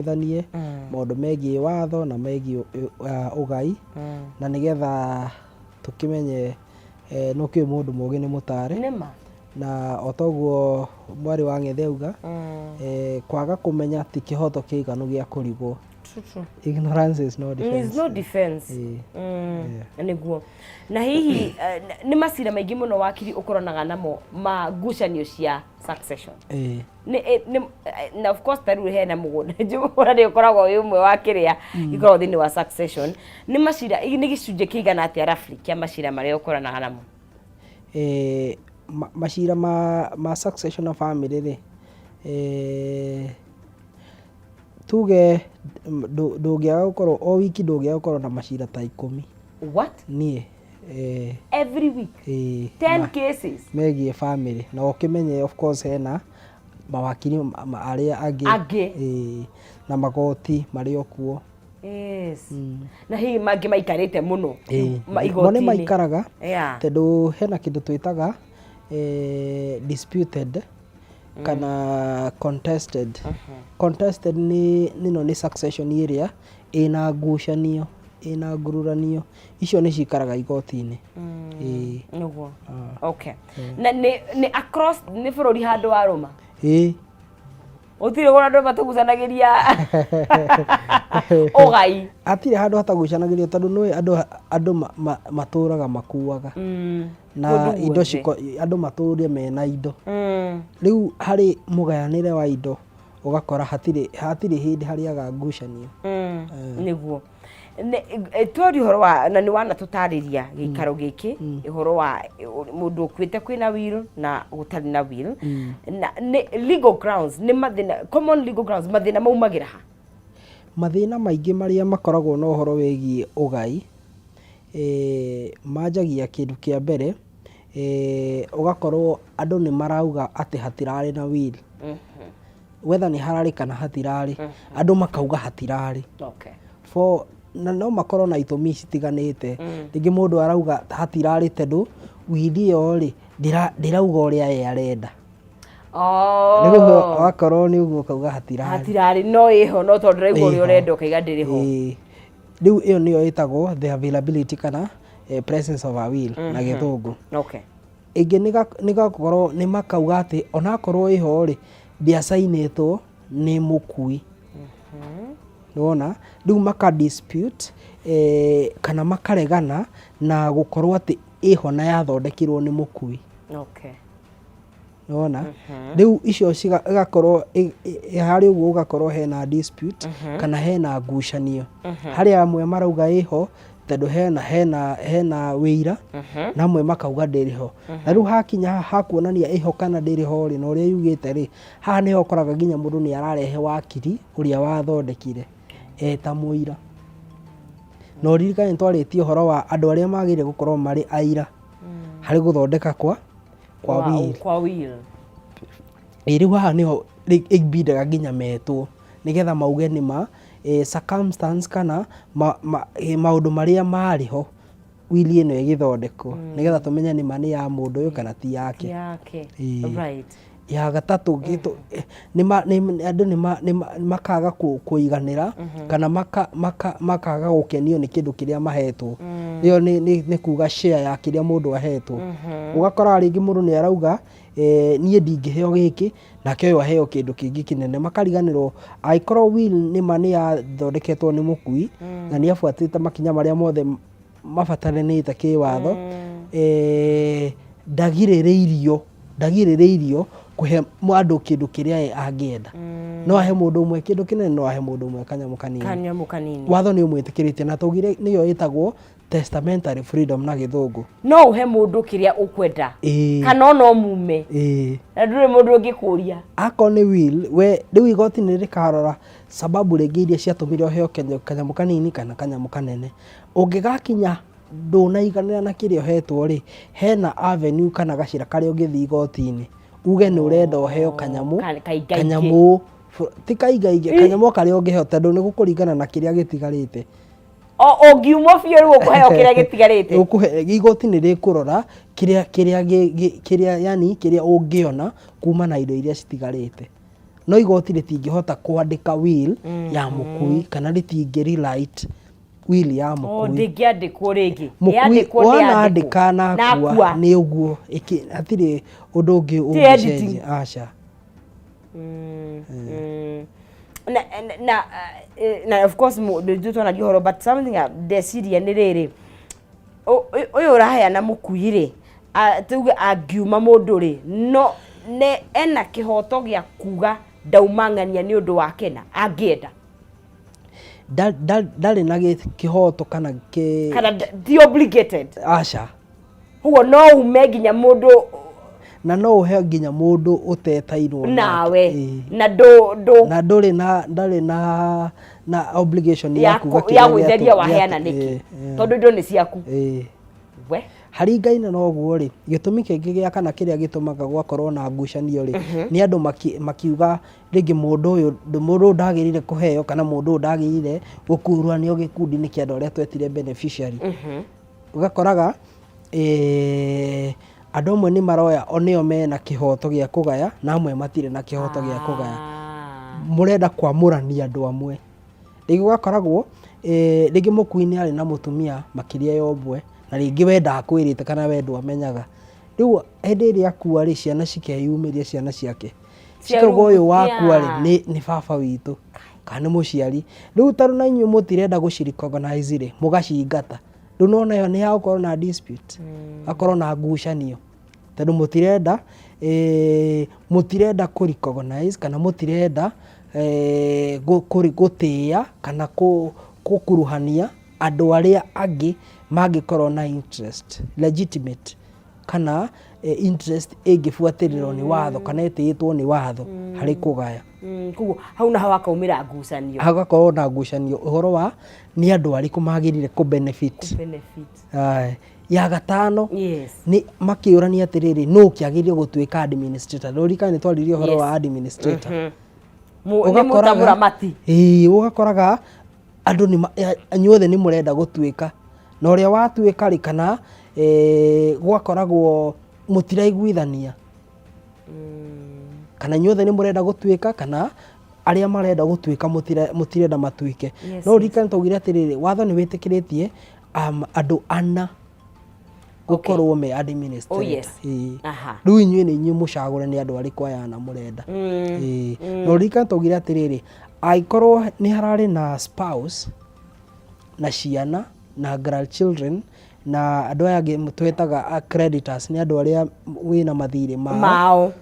Tũthomithanie maũndũ megiĩ watho na megiĩ ũgai na nĩgetha tũkĩmenye nĩ ũkĩũĩ mũndũ mũgĩ nĩ mũtare. Nĩma. Na o toguo mwarĩ wa Ng'ethe auga, kwaga kũmenya ti kĩhoto kĩiganu gĩa kũrigwo. True, true. Ignorance is no defense. Is no defense. Ĩĩ. Nĩguo. Na hihi nĩ macira maingĩ mũno wakiri ũkoranaga namo ma ngucanio cia succession? Ĩĩ. Nĩ na of course ta rĩu hena mũgũnda, mũgũnda nĩ ũkoragwo wĩ ũmwe wa kĩrĩa gĩkoragwo thĩinĩ wa succession. Nĩ macira, nĩ gĩcunjĩ kĩigana atĩa roughly kĩa macira marĩa ũkoranaga namo? Macira ma succession na family rĩ, tuge ndũngĩaga gũkorwo o wiki, ndũngĩaga gũkorwo na macira ta 10. What? Niĩ Every week? Ĩĩ. 10 cases? Megiĩ family, na ũkĩmenye of course hena mawakiri arĩa angĩ. Angĩ. Ĩĩ, na magoti marĩ o kuo. Yes, na hihi mangĩ maikarĩte mũno Mo nĩ igoti-inĩ. Maikaraga tondũ hena kĩndũ twĩtaga disputed kana contested. Contested nĩ nĩno nĩ succession ĩrĩa ĩna ngucanio, ĩna ngururanio, icio nĩ cikaraga igoti-inĩ. Ĩĩ. Nĩguo, okay. Na nĩ across nĩ bũrũri handũ wa rũma? Ĩĩ. Gũtirĩ kũrĩa andũ matũgucanagĩria ũgai? Hatirĩ handũ hatagucanagĩrio, tondũ nĩũĩ andũ matũraga makuaga na Kũndũ indo guothe. ciko andũ matũre mena indo. Rĩu harĩ mũgayanĩre wa indo, ũgakora hatirĩ hĩndĩ harĩaga ngucanio. Nĩguo. Twaria ũhoro wa na nĩ wanatũtarĩria gĩikaro gĩkĩ, ũhoro wa mũndũ ũkuĩte, kwĩna will na gũtarĩ na will, na nĩ legal grounds, nĩ mathĩna, common legal grounds, mathĩna maumagĩra ha? Mathĩna maingĩ marĩa makoragwo na ũhoro wĩgiĩ ũgai, manjagia kĩndũ kĩa mbere, ũgakorwo andũ nĩ marauga atĩ hatirarĩ na will. Whether nĩ hararĩ kana hatirarĩ, andũ makauga hatirarĩ. For na no makorwo na itũmi citiganĩte. Rĩngĩ mũndũ arauga hatirarĩ tondũ will ĩyo rĩ, ndĩrauga ũrĩa ye arenda. Nĩguo wakorwo nĩ ũguo ũkauga hatirarĩ. Hatirarĩ, no ĩho, no tondũ ndĩraigua ũrĩa Ĩho. ũrenda ũkaiga ndĩrĩ ho. Ĩĩ. Rĩu ĩyo nĩyo ĩtagwo the availability kana presence of a will na Gĩthũngũ. Ĩngĩ nĩ gakorwo nĩ makauga atĩ onakorwo ĩho rĩ, ndĩacainĩtwo nĩ mũkui. Nĩwona rĩu maka dispute kana makaregana na gũkorwo atĩ ĩho na yathondekirwo nĩ mũkui. Nĩwona rĩu icio igakorwo harĩ ũguo, ũgakorwo hena dispute kana hena ngucanio, harĩa amwe marauga ĩho tondũ hena wĩira, na amwe makauga ndĩrĩ ho. Na rĩu hakinya hakuonania ĩho kana ndĩrĩ ho rĩ, na ũrĩa yugĩte rĩ, haha nĩho ũkoraga nginya mũndũ nĩ ararehe wakiri ũrĩa wathondekire eta mũira. Na ũririkane nĩ twarĩtie ũhoro wa andũ arĩa magĩrĩire gũkorwo marĩ aira harĩ gũthondeka kwa will. Kwa will. Ĩ, rĩu haha nĩho ĩbindaga nginya metwo nĩgetha mauge nĩ ma circumstance kana maũndũ marĩa marĩ ho will ĩno ĩgĩthondekwo, nĩgetha tũmenye nĩ ma nĩ ya mũndũ ũyũ kana ti yake. Yake. Ĩĩ. Ya gatatũ, andũ nĩ makaga kũiganĩra kana makaga gũkenio nĩ kĩndũ kĩrĩa mahetwo. Ĩyo nĩ kuga share ya kĩrĩa mũndũ ahetwo. Ũgakora rĩngĩ mũndũ nĩ arauga, niĩ ndingĩheo gĩkĩ, nake ũyũ aheo kĩndũ kĩngĩ kĩnene. Makariganĩrwo angĩkorwo will nĩ ma nĩ yathondeketwo nĩ mũkui na nĩ abuatĩte makinya marĩa mothe mabataranĩte kĩwatho, ndagirĩrĩirio kũhe andũ kĩndũ kĩrĩa ye angĩenda. No ahe mũndũ ũmwe kĩndũ kĩnene, no ahe mũndũ ũmwe kanyamũ kanini. Kanyamũ kanini. Watho nĩ ũmwĩtĩkĩrĩtie, na twaugire nĩyo ĩtagwo testamentary freedom na Gĩthũngũ. No ũhe mũndũ kĩrĩa ũkwenda Ĩĩ. kana ona ũmume Ĩĩ. na ndũrĩ mũndũ ũngĩkũria. Akorwo nĩ will, we rĩu igoti nĩ rĩkarora sababu rĩngĩ iria ciatũmire ũheo kanyamũ kanini kana kanyamũ kanene. Ũngĩgakinya ndũnaiganĩra na kĩrĩa ũhetwo rĩ, hena avenue kana gacĩra karĩa ũngĩthiĩ igoti-inĩ uge nĩ ũrenda ũheo kanyamũ kaingaingĩ. Kanyamũ ti kaingaingĩ, kanyamũ o karĩa ũngĩheo, tondũ nĩ gũkũringana na kĩrĩa gĩtigarĩte. O ũngiumwo biũ, rĩu ũkũheo kĩrĩa gĩtigarĩte. Ũkũhe, igoti nĩ rĩkũrora kĩrĩa kĩrĩa gĩ- gĩ- kĩrĩa yani kĩrĩa ũngĩona kuma na indo iria citigarĩte. No igoti rĩtingĩhota kwandĩka will ya mũkui kana rĩtingĩ rewrite will ya Oh, mũkui. Ndĩngĩandĩkwo rĩngĩ? Mũkui Yandĩkwo wanaandĩka ndĩandĩkwo. na akua nĩ ũguo, hatirĩ ũndũ ũngĩ Ti editing. ũngĩcenjia, aca. Na of course nĩ twanaria ũhoro, but something ndeciria nĩ rĩrĩ, ũyũ ũraheana mũkui rĩ, tuge angiuma mũndũ rĩ, no ne ena kĩhoto gĩa kuga ndauma ng'ania nĩ ũndũ wake na angĩenda? Ndarĩ na kĩhoto kana kĩ Kana ti obligated? Aca. Ũguo no ume nginya mũndũ Na no ũhe nginya mũndũ ũtetainwo nake. Nawe. Ĩĩ. Na ndũ ndũ Na ndũrĩ na ndarĩ na obligation ya kuga ya kĩrĩa gwĩtheria waheana nĩkĩ, ĩĩ, ĩĩ. tondũ indo nĩ ciaku. Ĩĩ. We. Haringaine na ũguo rĩ, gĩtũmi kĩngĩ gĩa kana kĩrĩa gĩtũmaga gwakorwo na ngucanio rĩ, nĩ andũ makiuga rĩngĩ mũndũ ũyũ ndagĩrĩire kũheo kana mũndũ ũyũ ndagĩrĩire gũkuruhanio gĩkundi-inĩ kĩa andũ arĩa twetire beneficiary. Ũgakoraga andũ amwe nĩ maroya o nĩo mena kĩhoto gĩa kũgaya na amwe matirĩ na kĩhoto gĩa kũgaya. Mũrenda kwamũrania andũ amwe. Rĩngĩ gũgakoragwo rĩngĩ mũkui nĩ arĩ na mũtumia makĩria ya ũmwe, na rĩngĩ we ndakwĩrĩte kana we ndwamenyaga. Rĩu hĩndĩ ĩrĩa akua rĩ, ciana cikeyumĩria, ciana ciake cikauga ũyũ wakua rĩ nĩ baba witũ kana nĩ mũciari. Rĩu tondũ na inyuĩ mũtirenda gũci recognize rĩ, mũgacingata. Rĩu nĩwona ĩyo nĩ hagũkorwo na dispute, hakorwo na ngucanio, tondũ mũtirenda kũ recognize kana mũtirenda gũtĩĩa kana gũkuruhania andũ arĩa angĩ mangĩkorwo na interest legitimate kana interest ĩngĩbuatĩrĩrwo nĩ watho kana ĩtĩĩtwo nĩ watho harĩ kũgaya. Koguo hau naho hakaumĩra ngucanio. Hagakorwo na ngucanio ũhoro wa nĩ andũ arĩkũ magĩrĩire kũ benefit. Benefit. Aye. Ya gatano, Yes. nĩ makĩũrania atĩrĩrĩ, nũ ũkĩagĩrĩire gũtuĩka administrator? Rũririkana nĩ twaririe ũhoro wa administrator. Nĩ mũtamũramati. Ĩĩ, ũgakoraga andũ nĩ inyuothe nĩ mũrenda gũtuĩka, na ũrĩa watuĩka rĩ, kana gwakoragwo mũtiraiguithania kana inyuothe nĩ mũrenda gũtuĩka kana arĩa marenda gũtuĩka mũtirenda matuĩke. No ririkane twaugire atĩrĩrĩ, watho nĩ wĩtĩkĩrĩtie andũ ana gũkorwo me administrator. Ĩĩ. Rĩu inyuĩ nĩ inyuĩ mũcagũre nĩ andũ arĩkũ aya ana mũrenda. Ĩĩ. No ririkane twaugire atĩrĩrĩ, angĩkorwo nĩ hararĩ na spouse na ciana na grandchildren na andũ aya angĩ twĩtaga creditors, nĩ andũ arĩa wĩna mathirĩ mao. Mao.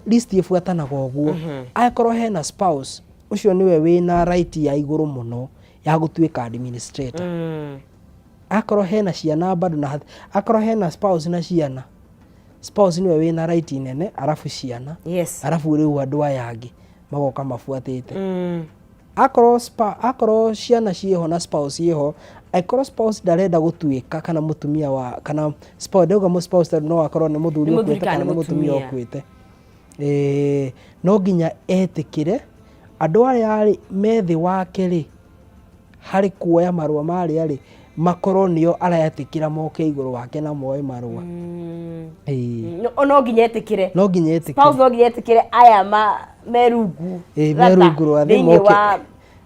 List ĩbuatanaga ũguo. Angĩkorwo hena spouse, ũcio nĩwe wĩna right ya igũrũ mũno ya gũtuĩka administrator. Akorwo hena ciana bado na akorwo hena spouse na ciana, spouse nĩwe wĩna right nene, arabu ciana, arabu rĩu andũ aya angĩ magoka mabuatĩte. Akorwo ciana ciĩho na spouse ciĩho, angĩkorwo spouse ndarenda gũtuĩka kana mũtumia wa kana spouse, ndauga mũ spouse tondũ no akorwo nĩ mũthuri Nĩ mũthuri ũkuĩte kana kana nĩ nĩ mũtumia mũtumia. ũkuĩte, no nginya etĩkĩre andũ aya rĩ me thĩ wake rĩ, harĩ kuoya marũa marĩa rĩ, makorwo nĩo aretĩkĩra moke igũrũ wake na moe marũa. Ĩĩ. No nginya etĩkĩre. No nginya etĩkĩre. Spouse no nginya etĩkĩre aya me rungu Ĩĩ, me rata rungu rwa thĩ thĩinĩ moke. wa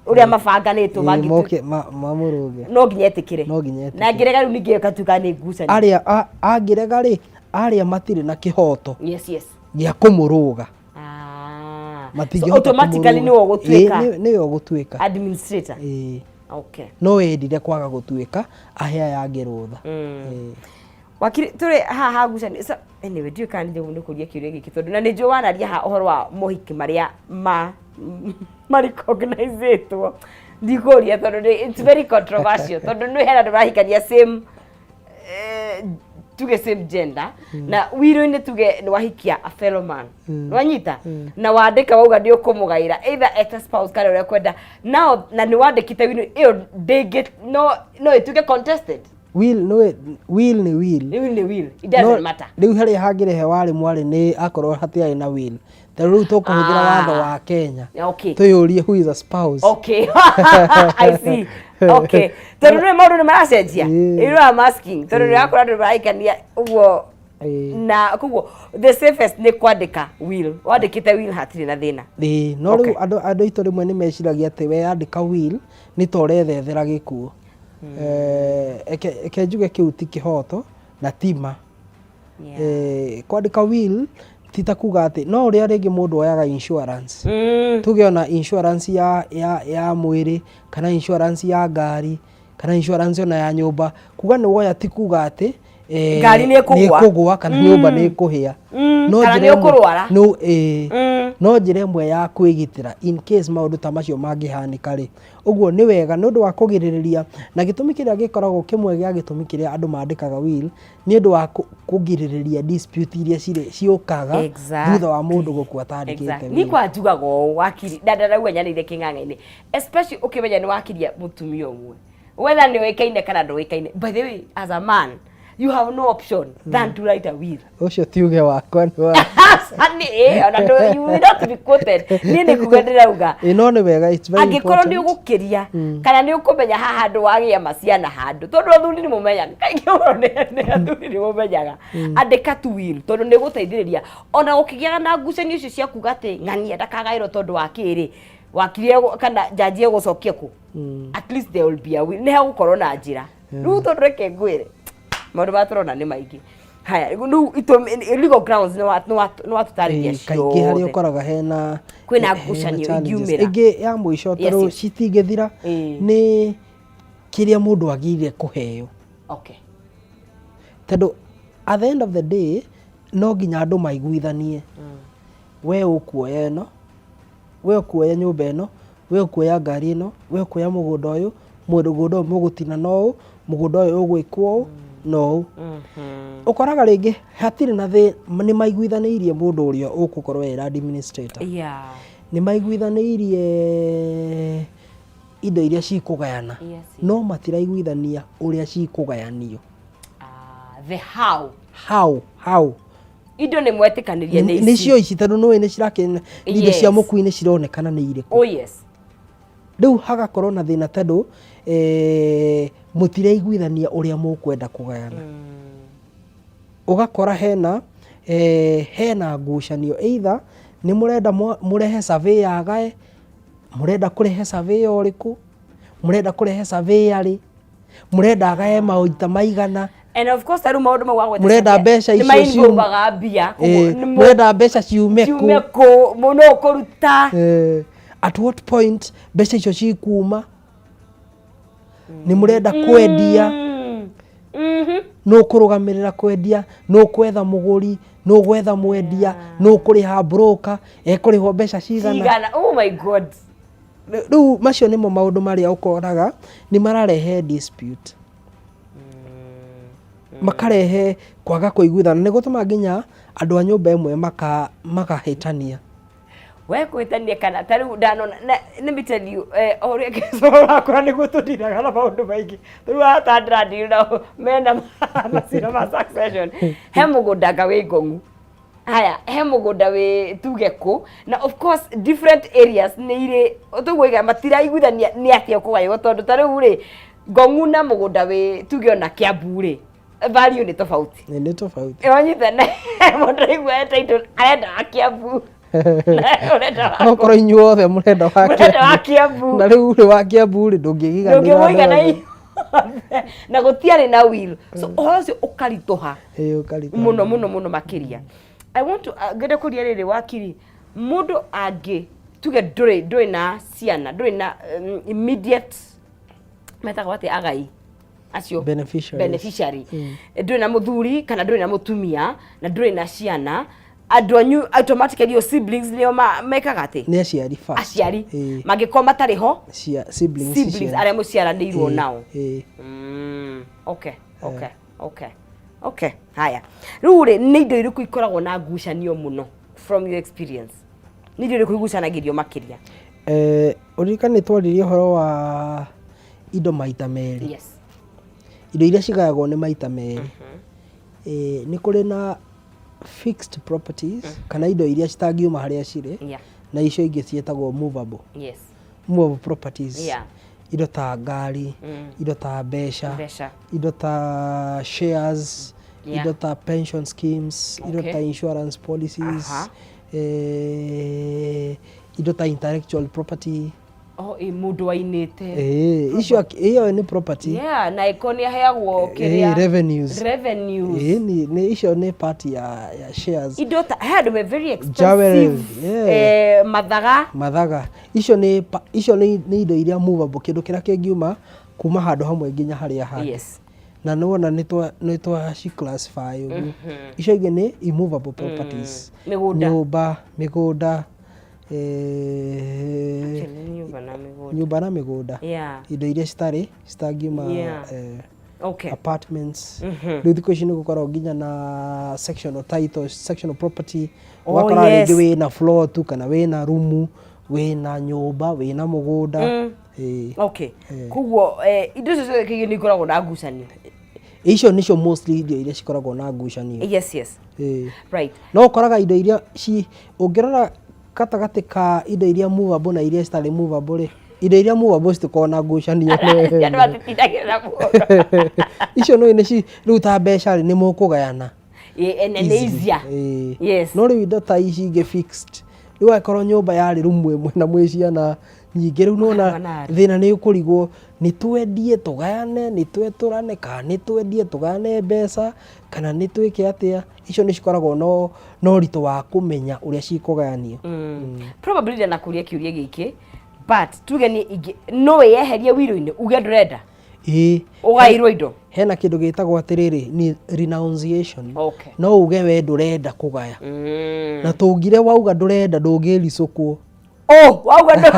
ũrĩa mabanganĩtwo Ĩĩ, mangĩtu moke mamũrũge. No nginya etĩkĩre. No nginya etĩkĩre. Na angĩrega rĩu ningĩ ĩgatuĩka nĩ ngucanio. Arĩa angĩrega rĩ, arĩa matirĩ na kĩhoto Yes. gĩa kũmũrũga. So Matingĩhota automatically kũmũrũga. nĩwe ũgũtuĩka. Ĩĩ, nĩwe ũgũtuĩka administrator. Ĩĩ. Okay. No endire kwaga gũtuĩka, ahe aya angĩ rũtha. Ĩĩ. Wakiri, tũrĩ haha ngucanio. So, anyway, ndiũĩ kana nĩ kũria kĩũria gĩkĩ, tondũ na nĩ njũĩ wanaria haha ũhoro wa mohiki marĩa ma recognizĩtwo. Ndikũria tondũ it's very controversial, tondũ nĩ hena andũ marahikania same, tuge same gender, na wiro-inĩ tuge nĩ wahikia a fellow man, nĩwanyita na wandĩka wauga nĩ ũkũmũgaĩra either eta spouse kana ũrĩa kwenda nao, na nĩ wandĩkĩte wiro ĩyo ndĩngĩ no ĩtuĩke contested? Will nĩ will, nĩ will. Will nĩ will, it doesn't No, matter. Rĩu harĩa hangĩrehe warĩ mwarĩ nĩ akorwo hatiarĩ na will, tondũ rĩu tũkũhũthĩra watho wa Kenya, twĩyũrie who is a spouse. Okay, I see. Okay, tondũ nĩ maũndũ nĩ maracenjia. Ĩĩ. You know I'm asking tondũ nĩ ũrakora andũ marahikania ũguo. Na koguo the safest nĩ kwandĩka will. Wandĩkĩte will hatirĩ na thĩna. Ĩĩ, no rĩu andũ aitũ rĩmwe nĩ meciragia atĩ weyandĩka will nĩ ta ũrethethera gĩkuũ. Reke njuge kĩu ti kĩhoto na ti ma. Kwandĩka will ti ta kuga atĩ no ũrĩa rĩngĩ mũndũ oyaga insurance. Tuge ona insurance ya mwĩrĩ kana insurance ya ngari kana insurance ona ya nyũmba, kuga nĩ woya ti kuga atĩ Ngari nĩ ĩkũgũa. Nĩ ĩkũgũa kana nyũmba nĩ ĩkũhĩa. Kana Njĩra nĩ ũkũrwara. Ĩĩ. No njĩra ĩmwe ya kwĩgitĩra in case maũndũ ta macio mangĩhanĩka rĩ, ũguo nĩ wega nĩ ũndũ wa kũgirĩrĩria, na gĩtũmi kĩrĩa gĩkoragwo kĩmwe gĩa gĩtũmi kĩrĩa andũ mandĩkaga will nĩ ũndũ wa kũgirĩrĩria dispute iria cirĩ ciũkaga thutha wa mũndũ gũkua atandĩkĩte will. Niĩ kwa njugaga ũũ wakiri na ndarauga nyanĩire kĩng'ang'a-inĩ, especially ũkĩmenya nĩ wakiria mũtumia ũmwe, whether nĩ ũĩkaine kana ndũĩkaine. By the way, as a man you have no option than to write a will. Ũcio ti uge wakwa, nĩ wa Nĩ ona you will not be quoted. Niĩ nĩ kuga ndĩrauga. Ĩ, no nĩ wega, it's very Angĩkorwo nĩ important. ũgũkĩria kana nĩ ũkũmenya haha handũ wagĩa maciana handũ, tondũ athuri nĩ mũmenyaga kaingĩ mũno, nĩ athuri nĩ mũmenyaga, andĩka tu will tondũ nĩ gũteithĩrĩria ona gũkĩgĩaga na ngucanio icio cia kuga atĩ ng'ania ndakagaĩrwo tondũ wa kĩrĩ wakirie kana njanji egũcokia kũ. At least there will be a will, nĩ hegũkorwo na njĩra rĩu, tondũ reke ngwĩre maũndũ marĩa tũrona nĩ maingĩ. Haya, rĩu itũmi, legal grounds, nĩ watũtarĩria Kaingĩ harĩa ciothe. Ũkoraga hena Kwĩna hena ngucanio challenges. ingiumĩra. Ĩngĩ ya mũico, tondũ citingĩthira, nĩ kĩrĩa mũndũ agĩrĩire kũheo, tondũ at the end of the day no nginya andũ maiguithanie, we ũkuoya ĩno, we ũkuoya nyũmba ĩno, we ũkuoya ngari ĩno, we ũkuoya mũgũnda ũyũ, mũgũnda ũyũ mũgũtina na ũũ, mũgũnda ũyũ ũgwĩkwo ũũ na ũũ. Ũkoraga rĩngĩ hatirĩ na nĩ maiguithanĩirie mũndũ ũrĩa ũgũkorwo era administrator, nĩ maiguithanĩirie indo iria cikũgayana, no matiraiguithania ũrĩa cikũgayanio. Ah, the how. How. Indo nĩ mwetĩkanĩria nĩ ici. Nĩcio ici, tondũ nĩũĩ nĩ cirakĩ indo cia mũkui nĩ cironekana nĩ irĩkũ. Rĩu hagakorwo na thĩna tondũ mũtiraiguithania ũrĩa mũkwenda kũgayana. Ũgakora hena ngucanio, either nĩ mũrenda mũrehe surveyor agae, mũrenda kũrehe surveyor ũrĩkũ, mũrenda kũrehe surveyor rĩ, mũrenda agae maita maigana. And of course tarĩu maũndũ mau wagweta Mũrenda mbeca nĩ icio mainvolvaga mbia. Koguo Mũrenda mbeca ciume ciume kũ? Kũ mũno ũkũruta? At what point mbeca icio cikuma? Nĩ mũrenda kwendia? Nũ ũkũrũgamĩrĩra kwendia? Nũ ũkwetha mũgũri? Nũ ũgwetha mwendia? Nũ ũkũrĩha broker? Ekũrĩhwo mbeca cigana? Cigana? Oh my God. Rĩu macio nĩmo maũndũ marĩa ũkoraga nĩ mararehe dispute, makarehe kwaga kũiguithana, nĩ gũtũma nginya andũ a nyũmba ĩmwe makahĩtania. We kũhĩtania kana ta rĩu ndanona na let me tell you, o ũrĩa kĩcoro wakwa nĩguo tũndiraga na maũndũ maingĩ. Rĩu ata ndĩrandiri nao mena macira ma succession, he mũgũnda nga wĩ Ngong'u, haya he mũgũnda wĩ tuge kũ, na of course different areas nĩ irĩ tũguo matiraiguithania nĩ atĩa ũkũgaywo, tondũ ta rĩu rĩ Ngong'u na mũgũnda wĩ tuge ona Kiambu rĩ, value nĩ tofauti. Nĩ tofauti. Wanyita na mũndũ aigua e title arenda wa Kiambu na ũrenda wa Okorwo inyuothe mũrenda wa Mũrenda wa Kiambu. Na rĩu rĩ wa Kiambu rĩ ndũngĩgiganĩra. Ndũngĩmũigana inyuothe na gũtiarĩ na will, so ũhoro ũcio ũkaritũha Ĩĩ, ũkaritũha. Mũno mũno mũno makĩria. I want to ngĩenda kũria rĩrĩ, wakiri, mũndũ angĩ tuge ndũrĩ na ciana, ndũrĩ na immediate, metagwo atĩa agai acio? Beneficiaries. Beneficiary. Ndũrĩ na mũthuri kana ndũrĩ na mũtumia na ndũrĩ na ciana, andũ anyu automatically your siblings nĩo mekaga atĩ? Nĩ aciari first. Aciari. Ĩĩ. Mangĩkorwo matarĩ ho? Siblings. Siblings ciana. arĩa mũciaranĩirwo nao. Ĩĩ. Okay, haya, rĩu rĩ nĩ indo irĩkũ ikoragwo na ngucanio mũno? From your experience, nĩ indo irĩkũ igucanagĩrio makĩria? Ũririkane twaririe ũhoro wa indo maita merĩ. Yes. Indo iria cigayagwo nĩ maita merĩ. Nĩ kũrĩ na fixed properties kana indo iria citangiuma harĩa cirĩ, na icio ingĩ ciĩtagwo movable, movable properties, indo ta ngari, indo ta mbeca, mbeca, indo ta shares, Indo ta pension schemes, indo ta insurance policies, indo ta intellectual property. Oh, ĩ mũndũ wainĩte. Icio ĩyo nĩ property. Yeah, na ĩko nĩ aheagwo kĩrĩa revenues. Revenues. Nĩ icio nĩ part ya shares. Indo ta he andũ me very Jewelry, expensive yeah. Mathaga. Mathaga icio nĩ icio nĩ indo iria movable, kĩndũ kĩrĩa kĩngiuma kuma handũ hamwe nginya harĩa hangĩ. Na nĩwona nĩ twa ci classify ũguo. Icio ingĩ nĩ immovable properties. Mĩgũnda. Nyũmba, mĩgũnda, Actually, nyũmba na mĩgũnda. Nyũmba na mĩgũnda. Indo iria citarĩ citangiuma apartments. Rĩu thikũ ici nĩ gũkoragwo nginya na sectional title, sectional property. Ũgakora rĩngĩ wĩna floor tu kana wĩna rumu, wĩna nyũmba, wĩna mũgũnda. Ĩĩ. Okay, koguo indo icio ciothe kĩgĩ nĩ ikoragwo na ngucanio. Icio nĩcio mostly indo iria cikoragwo na ngucanio. Ĩĩ. No ũkoraga indo iria ci ũngĩrora gatagatĩ ka indo iria movable na iria citarĩ movable rĩ, indo iria movable citikoragwo na ngucanio. Andũ matitindagĩrĩra mũno. Icio nĩ nĩ rĩu ta mbeca rĩ, nĩ mũkũgayana. Ĩ, na nĩ easily. easier. Ĩĩ. No rĩu indo ta ici ingĩ fixed, rĩu angĩkorwo nyũmba yarĩ rumu ĩmwe na mwĩ ciana nyingĩ, rĩu nĩwona Mũkarũa thĩna nĩ ũkũrigwo nĩ twendie tũgayane, nĩ twetũrane, kana nĩ twendie tũgayane mbeca, kana nĩ twĩke atĩa. Icio nĩ cikoragwo no ũritũ wa kũmenya ũrĩa cikũgayanio. Probably ndanakũria kĩũria gĩkĩ, but tuge nĩ ingĩ no wĩyeherie wiro-inĩ, uge ndũrenda Ĩĩ. ũgaĩrwo indo. Hena kĩndũ gĩtagwo atĩrĩrĩ, nĩ renunciation. No uge we ndũrenda kũgaya, na tũngire wauga ndũrenda, ndũngĩricũkwo. Oh, wauga ndũ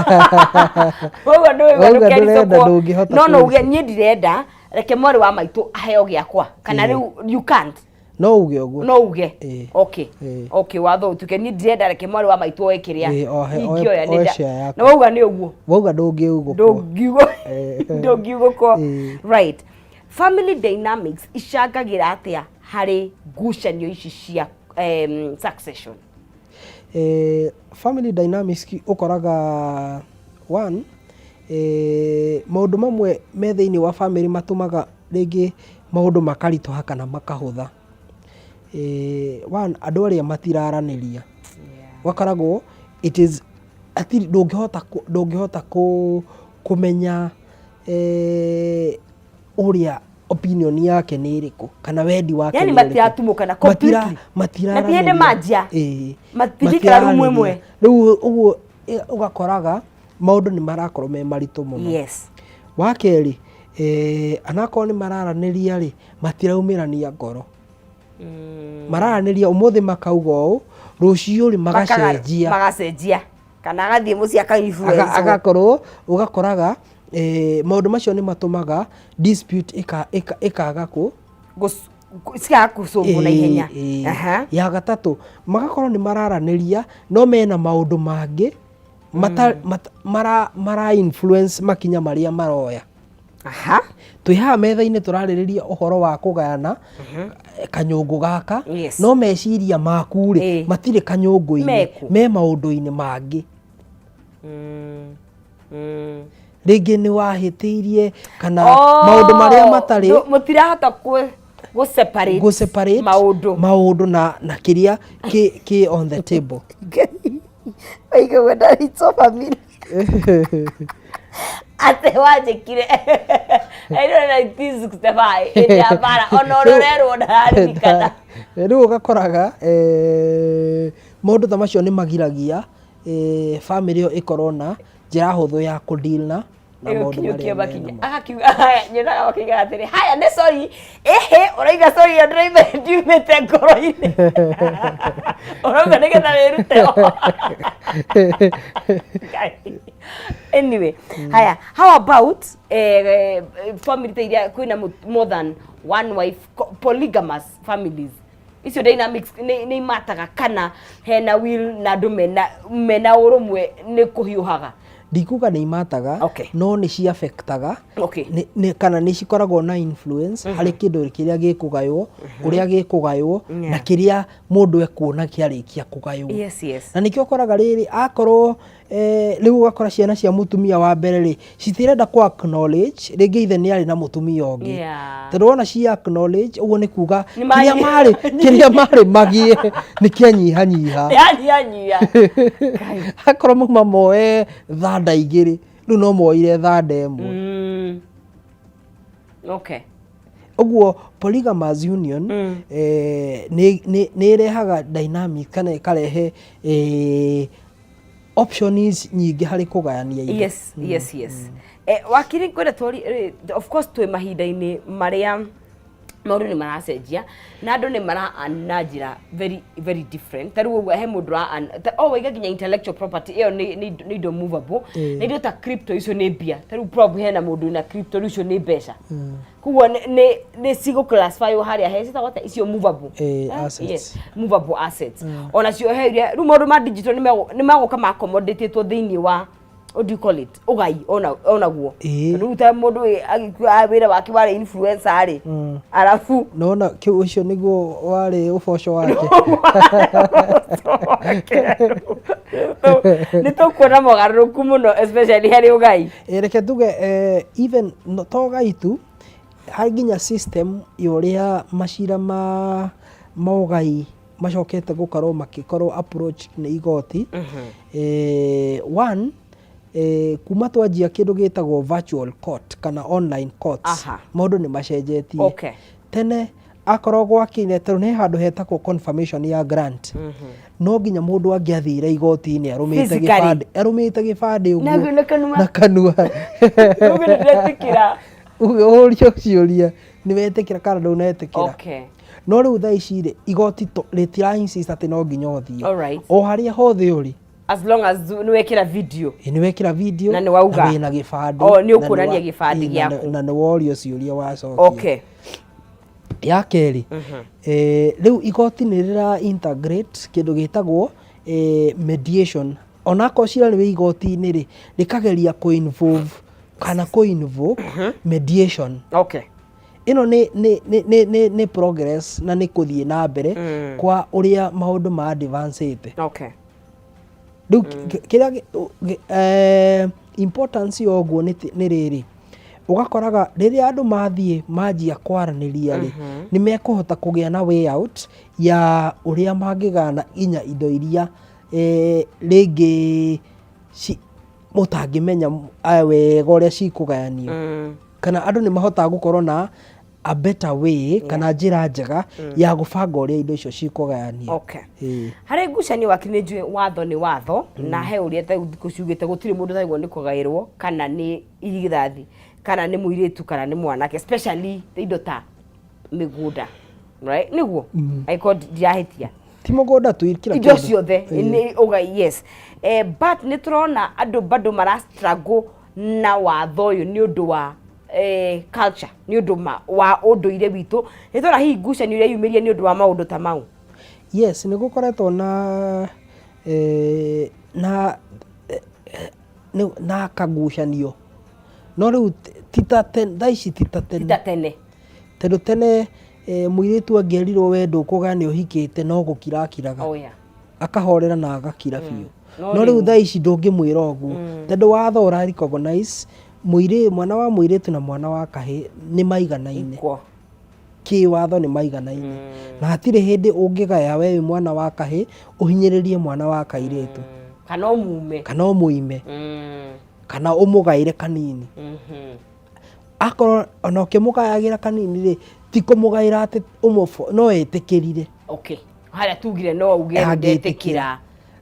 wauga ndũ Wauga ndũrenda, ndũngĩhota No uge kwĩricũkwo. niĩ ndirenda, reke mwarĩ wa maitũ aheo gĩakwa, kana rĩu you can't. No uge ũguo. No uge. Ĩĩ. Ĩĩ. Okay, watho ũtuke niĩ ndirenda, reke mwarĩ wa maitũ oe kĩrĩa Ĩĩ, ingĩoya oe nĩ share yaku. Na wauga nĩ ũguo. Wauga ndũngĩugũkwo. Ndũngiugo ndũngiugũkwo. Ĩĩ. Right, family dynamics icangagĩra atĩa harĩ ngucanio ici cia succession? Family dynamics ũkoraga one, maũndũ mamwe me thĩinĩ wa family matũmaga rĩngĩ maũndũ makaritũha kana makahũtha. One, andũ arĩa matiraranĩria, ũgakoragwo it is hatirĩ ndũngĩhota kũmenya ũrĩa opinion yake nĩ ĩrĩkũ kana wendi wake Yani nĩ ũrĩkũ. Matiratumũkana completely. Matiraranĩria. Na ti hĩndĩ manjia. Ĩĩ. Matingĩikara rumu ĩmwe. Matiraranĩria. Rĩu ũguo ũgakoraga maũndũ nĩ marakorwo me maritũ mũno. Wa kerĩ, anakorwo nĩ mararanĩria rĩ, matiraumĩrania ngoro. Mararanĩria ũmũthĩ makauga ũũ, rũciũ rĩ, magacenjia. Magacenjia kana agathiĩ mũciĩ aka influence. Agakorwo ũgakoraga maũndũ macio nĩ matũmaga dispute ĩkaga kũ Cikaga kũcũngwo na ihenya. Ĩĩ. Ya gatatũ, magakorwo nĩ mararanĩria no mena maũndũ mangĩ mara influence makinya marĩa maroya. Twĩ haha metha-inĩ tũrarĩrĩria ũhoro wa kũgayana kanyũngũ gaka, no meciria maku rĩ, matirĩ kanyũngũ-inĩ. Meku. Me maũndũ-inĩ mangĩ. Rĩngĩ nĩ wahĩtĩirie kana Oh, maũndũ marĩa matarĩ mũtirahota gũ separate gũ separate maũndũ. Maũndũ na kĩrĩa kĩ on the table. Oige wenda it's so familiar. Atĩ wanjĩkire ĩno 1965 hĩndĩ ya mbara, ona ũrĩa ũrerwo ndararirikana. Rĩu ũgakoraga maũndũ ta macio nĩ magiragia family ĩyo ĩkorwo na njĩra hũthũ ya kũ deal na maũndũ kinyũkia marĩa makinya menamo. Agakiuga haya, nyonaga makiuga atĩrĩ, haya nĩ sorry, ĩhĩ ũrauga sorry ĩyo ndĩraima ndiumĩte ngoro-inĩ, ũrauga nĩgetha wĩrute ho. Ngai. Anyway, haya, how about family ta iria kwĩna more than one wife, polygamous families? Icio dynamics nĩ imataga kana hena will na andũ mena ũrũmwe nĩ kũhiũhaga? Ndikuga nĩ imataga, no nĩ ciafektaga kana nĩ cikoragwo na influence harĩ kĩndũ kĩrĩa gĩkũgaywo, ũrĩa gĩkũgaywo, na kĩrĩa mũndũ ekuona kĩarĩkia kũgaywo. Na nĩkĩo ũkoraga rĩrĩ, akorwo rĩu ũgakora ciana cia mũtumia wa mbere rĩ, citirenda kũ acknowledge rĩngĩ ithe nĩ arĩ na mũtumia ũngĩ. Tondũ wona ci acknowledge, ũguo nĩ kuga Nĩ kĩrĩa marĩ kĩrĩa marĩ magĩe nĩ kĩanyihanyiha. Yanyihanyiha. Akorwo mauma moe thanda igĩrĩ, rĩu no moire thanda ĩmwe. Ũguo polygamous union nĩ ĩrehaga dynamic kana ĩkarehe options nyingĩ harĩ kũgayania indo. Yes. Wakiri, ngwenda twori, of course twĩ mahinda-inĩ marĩa maũndũ nĩ maracenjia na andũ nĩ mara earn na njĩra very very different. Ta rĩu ũguo he mũndũ ra earn o waiga nginya intellectual property ĩyo nĩ indo movable, na indo ta crypto icio nĩ mbia. Ta rĩu probably hena mũndũ wĩna crypto, rĩu icio nĩ mbeca, koguo nĩ cigũ classify harĩa he citagwo atĩa icio movable? Assets. Yes, movable assets. Ona cio he iria rĩu maũndũ ma digital nĩ megũka ma accommodatĩtwo thĩinĩ wa, what do you call it, ũgai onaguo. Tondũ rĩu ta mũndũ agĩkua, wĩra wake warĩ influencer rĩ, arabu Nona kĩu ũcio nĩguo warĩ ũboco wake. Nĩ tũkuona mogarũrũku mũno, especially harĩ ũgai. Reke tuge even no, to ũgai tu, harĩ nginya system ya ũrĩa macira ma ũgai macokete gũkorwo makĩkorwo approach nĩ igoti. One, kuma twanjia kĩndũ gĩtagwo virtual court kana online courts, maũndũ nĩ macenjetie. Tene akorwo gwakinya, tondũ nĩ handũ hetagwo confirmation ya grant, no nginya mũndũ angĩathire igoti-inĩ arũmĩte Physically. gĩbandĩ, arũmĩte gĩbandĩ Na ũguo na kanua. Na kanua. Uge nĩndetĩkĩra. Ũrio ciũria, nĩ wetĩkĩra kana ndũnetĩkĩra. No rĩu thaa ici rĩ, igoti rĩtira insist atĩ no nginya ũthiĩ. O harĩa hothe ũrĩ, As long as nĩ wekĩra video. Ĩ, nĩ wekĩra video Na nĩ wauga. na wĩna gĩbandĩ. Oh, nĩ na ũkuonania gĩbandĩ gĩaku. Na nĩ worio ciũria wacokia. Ya kerĩ, rĩu igoti nĩ rĩra integrate kĩndũ gĩtagwo mediation. Onakorwo cira nĩ wĩ igoti-inĩ rĩ, rĩkageria kũ involve kana kũ invoke mediation. Ĩno nĩ progress na nĩ kũthiĩ na mbere kwa ũrĩa maũndũ ma advancĩte. Rĩu kĩrĩa importance ya ũguo nĩ rĩrĩ, ũgakoraga rĩrĩa andũ mathiĩ manjia kwaranĩria rĩ, nĩ mekũhota kũgĩa na way out ya ũrĩa mangĩgana nginya indo iria rĩngĩ mũtangĩmenya wega ũrĩa cikũgayanio, kana andũ nĩ mahotaga gũkorwo na a better way kana njĩra njega ya gũbanga ũrĩa indo icio cikũgayanio. Harĩ ngucanio, wakiri, nĩ njũĩ watho nĩ watho, na he ũrĩa ta thikũ ciugĩte gũtirĩ mũndũ ũtagĩrĩirwo nĩ kũgaĩrwo, kana nĩ irigithathi, kana nĩ mũirĩtu, kana nĩ mwanake, especially indo ta mĩgũnda, right? Nĩguo angĩkorwo ndirahĩtia. Ti mũgũnda tu, kila Indo kĩndũ. ciothe nĩ ũgai, yes. But nĩ tũrona andũ bado mara struggle na watho ũyũ nĩ ũndũ wa culture, nĩ ũndũ wa ũndũire witũ. Nĩ tũrona hihi ngucanio iria yumĩrie nĩ ũndũ wa maũndũ ta mau? Yes, nĩ gũkoretwo na na kagucanio, no rĩu ti ta tene, thaa ici ti ta tene. Ta tene. Tondũ tene mũirĩtu angĩerirwo we ndũkũgaya nĩ ũhikĩte, no gũkira akiraga, akahorera na agakira biũ. No No rĩu rĩu thaa ici ndũngĩmwĩra ũguo, tondũ watho ũra recognize mwana wa mũirĩtu na mwana wa kahĩ nĩ maiganaine. Equal. Kĩwatho nĩ maiganaine, na hatirĩ hĩndĩ ũngĩgaya we wĩ mwana wa kahĩ ũhinyĩrĩrie mwana wa kairĩtu. Kana ũmume. Kana ũmũime, kana ũmũgaĩre kanini. Akorwo ona ũkĩmũgayagĩra kanini rĩ, ti kũmũgaĩra atĩ ũmũbũ no etĩkĩrire. Okay, harĩa tugire no uge Angĩtĩkĩra. ndetĩkĩra.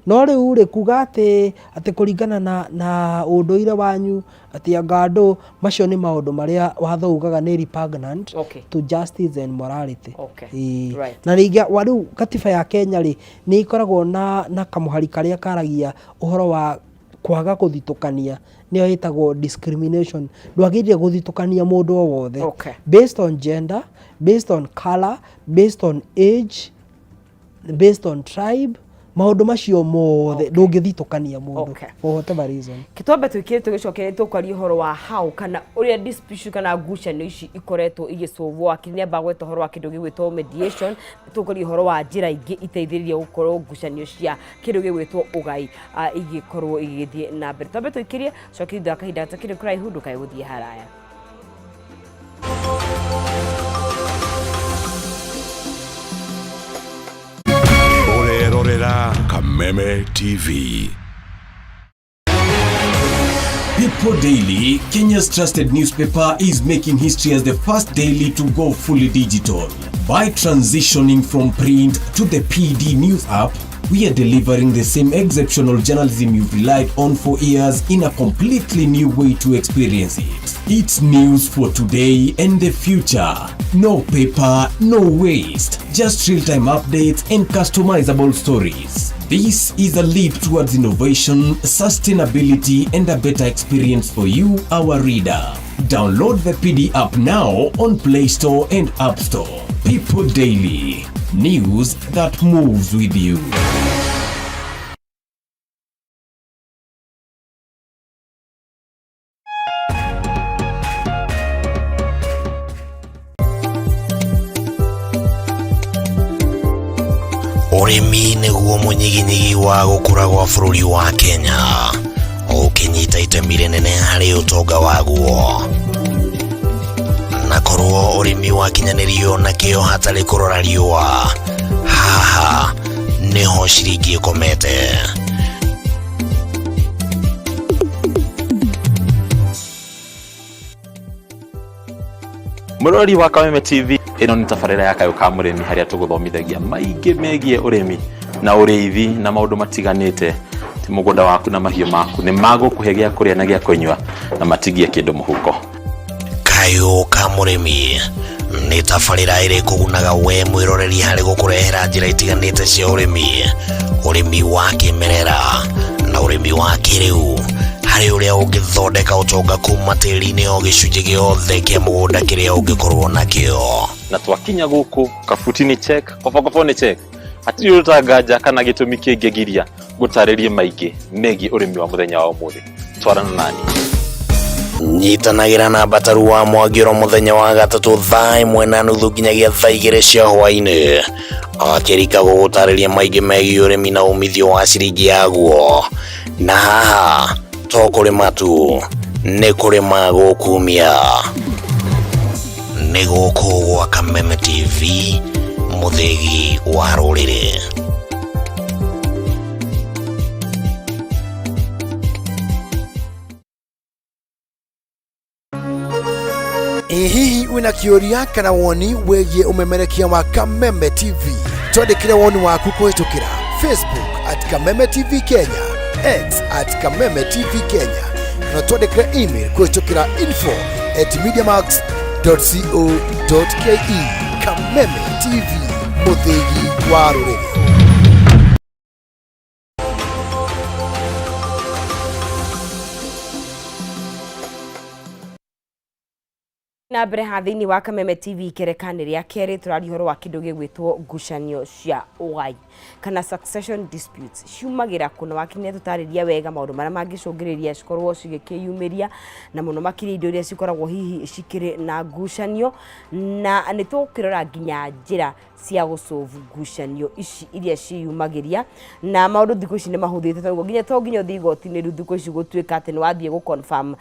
No rĩu rĩ, kuga atĩ kũringana na ũndũire wanyu atĩ anga andũ macio, nĩ maũndũ marĩa watho ugaga nĩ repugnant to justice and morality. Ĩĩ. Na rĩngĩ wa rĩu katiba ya Kenya rĩ, nĩ ĩkoragwo na kamũhari karĩa karagia ũhoro wa kwaga gũthitũkania, nĩyo ĩtagwo discrimination. Ndwagĩrĩire gũthitũkania mũndũ o wothe based on gender, based on color, based on age, based on tribe, Maũndũ macio mothe ndũngĩthitũkania mũndũ for whatever reason. Twambe twĩkĩre tũgĩcokere tũkwaria ũhoro wa how kana ũrĩa dispute kana ngucanio ici ikoretwo igĩcũvwo. Wakiri nĩ amba gweta ũhoro wa kĩndũ gĩgwĩtwo mediation, tũkwaria ũhoro wa njĩra ingĩ iteithĩrĩirie gũkorwo ngucanio cia kĩndũ gĩgwĩtwo ũgai igĩkorwo igĩgĩthiĩ na mbere. Twambe tũikĩrie coke thutha wa kahinda gatakĩrĩ kũraihu, ndũkae gũthiĩ haraya. Ũrerorera Kameme TV. People Daily, Kenya's trusted newspaper, is making history as the first daily to go fully digital. By transitioning from print to the PD News app, we are delivering the same exceptional journalism you've relied on for years in a completely new way to experience it. It's news for today and the future. No paper, no waste. Just real-time updates and customizable stories. This is a leap towards innovation, sustainability, and a better experience for you, our reader. Download the PD app now on Play Store and App Store. People Daily. News that moves with you. Ũrĩmi nĩguo mũnyiginyigi wa gũkũra gwa bũrũri wa Kenya, ũkĩnyita itemi rĩnene harĩ ũtonga waguo. Na korwo ũrĩmi wakinyanĩrio na kĩo hatarĩ kũrora riũa, haha nĩho ciringi ĩkomete. Mũrori wa Kameme TV, ĩno nĩ tabarĩra ya Kayũ ka Mũrĩmi harĩa tũgũthomithagia maingĩ megiĩ ũrĩmi na ũrĩithi na maũndũ matiganĩte. Ti mũgũnda waku na mahiũ maku nĩ magũkũhe gĩa kũrĩa na gĩa kũnyua na matigie kĩndũ mũhuko. Kayũ ka Mũrĩmi nĩ tabarĩra ĩrĩ kũgunaga we mwĩroreri harĩ gũkũrehera njĩra itiganĩte cia ũrĩmi, ũrĩmi wa kĩmerera na ũrĩmi wa kĩrĩu, harĩ ũrĩa ũngĩthondeka ũtonga kuma tĩri-inĩ o gĩcunjĩ gĩothe kĩa mũgũnda kĩrĩa ũngĩkorwo nakĩo. Na twakinya gũkũ kabuti nĩ check, kobokobo nĩ check, hatirĩ ũrutanganja kana gĩtũmi kĩngĩgiria gũtarĩrie maingĩ megiĩ ũrĩmi wa mũthenya wa ũmũthĩ. Twarana nani. Nyitanagĩra na Mbataru wa Mwangĩro mũthenya wa gatatũ thaa 1:30 nginyagia thaa 2 cia hwaĩ-inĩ, akĩrika gũgũtarĩria maingĩ megiĩ ũrĩmi na umithio wa ciringi yaguo. Na haha to kũrĩma tu, nĩ kũrĩma gũkumia. Nĩ gũkũ gwa Kameme TV, mũthĩgi wa rũrĩrĩ. Ĩ hihi wĩna kĩũria kana woni wĩgiĩ ũmemerekia wa Kameme TV? Twandĩkĩre woni waku kũhĩtũkĩra Facebook at Kameme TV Kenya, X at Kameme TV Kenya, kana twandĩkĩre email kũhĩtũkĩra info at mediamax.co.ke. Kameme TV, mũthĩgi wa rũrĩrĩ. Na mbere ha thĩinĩ wa Kameme TV ikerekani rĩa kerĩ, tũraria ũhoro wa kĩndũ gĩgwĩtwo ngucanio cia ũgai kana succession disputes ciumagĩra kũ, na wakiri nĩatũtarĩria wega maũndũ marĩa mangĩcũngĩrĩria cikorwo cigĩkĩyumĩria, na mũno makĩria indo iria cikoragwo hihi cikĩrĩ na ngucanio, na nĩ tũkĩrora nginya njĩra cia gũsolve ngucanio ici iria ciĩyumagĩria. Na maũndũ thikũ ici nĩ mahũthĩte, tondũ nginya to nginya ũthiĩ igoti-inĩ rĩu thikũ ici gũtuĩka atĩ nĩ wathiĩ gũ confirm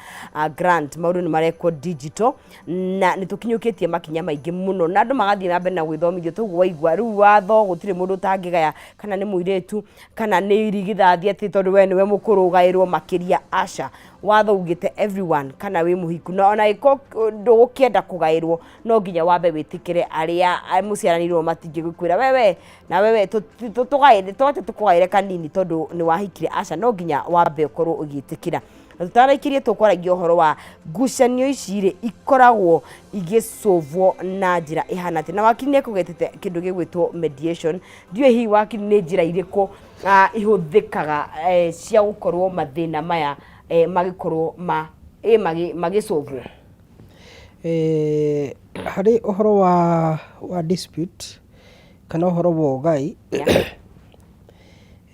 grant, maũndũ nĩ marekwo digital, na nĩ tũkinyũkĩtie makinya maingĩ mũno na andũ magathiĩ na mbere na gwĩthomithio. Toguo waigua rĩu watho gũtirĩ mũndũ ũtangĩgaya, kana nĩ mũirĩtu kana nĩ irigithathi, atĩ tondũ we nĩwe mũkũrũ ũgaĩrwo makĩria, aca. Watho ugĩte everyone, kana wĩ mũhiku na ona ĩko ndũgũkĩenda kũgaĩrwo, no nginya wambe wĩtĩkĩre arĩa mũciaranĩirwo matingĩgũkwĩra wewe na wewe tũgaĩre twate tũkũgaĩre kanini tondũ nĩ wahikire, aca, no nginya wambe ũkorwo ũgĩtĩkĩra. Na tũtanaikirie tũkwaragia ũhoro wa ngucanio ici rĩ ikoragwo igĩcũvwo na njĩra ĩhana atĩa, na wakiri nĩ ekũgetete kĩndũ gĩgwĩtwo mediation. Ndiũĩ hihi wakiri nĩ njĩra irĩkũ ihũthĩkaga cia gũkorwo mathĩna maya magĩkorwo ma magĩcũvwo? Harĩ ũhoro wa dispute kana ũhoro wa ũgai,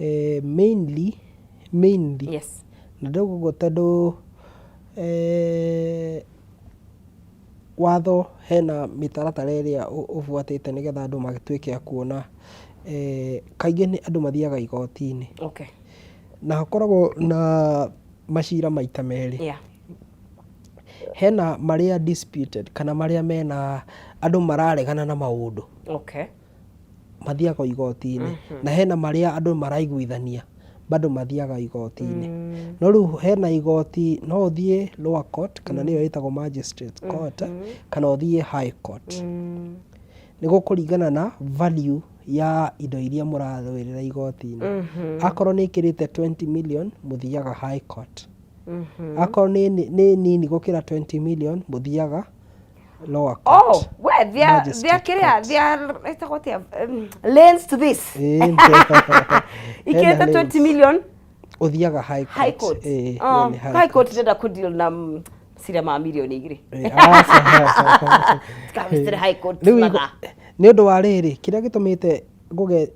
Eh, mainly mainly na ndauga ũguo tondũ eh, watho hena mĩtaratara ĩrĩa ũbuatĩte nĩgetha andũ matuĩke a kuona eh, kaingĩ nĩ andũ mathiaga igoti-inĩ na hakoragwo na macira maita merĩ. Hena marĩa disputed kana marĩa mena andũ mararegana na maũndũ. Mathiaga igoti-inĩ. Na hena marĩa andũ maraiguithania bado mathiaga igoti-inĩ. No rĩu hena igoti no ũthiĩ lower court kana nĩyo ĩtagwo magistrate court kana ũthiĩ high court. Nĩ gũkũringana na value ya indo iria mũrarũĩrĩra igoti-inĩ. Akorwo nĩ ĩkĩrĩte 20 million mũthiaga high court. Akorwo nĩ nini gũkĩra 20 million mũthiaga lower court. Oh, we there there Magistrate kĩrĩa court. there ĩtagwo atĩa lanes to this. Ĩĩ, Ikĩrĩte hena 20 million ũthiaga high court. High court. Ĩĩ, Oh, ĩyo nĩ high high court court. ndĩrenda kũ deal na cira ma mirioni 2. Ĩĩ, aca. Tikamĩcire high court Rĩu mathaa. Nĩ ũndũ wa rĩrĩ, kĩrĩa gĩtũmĩte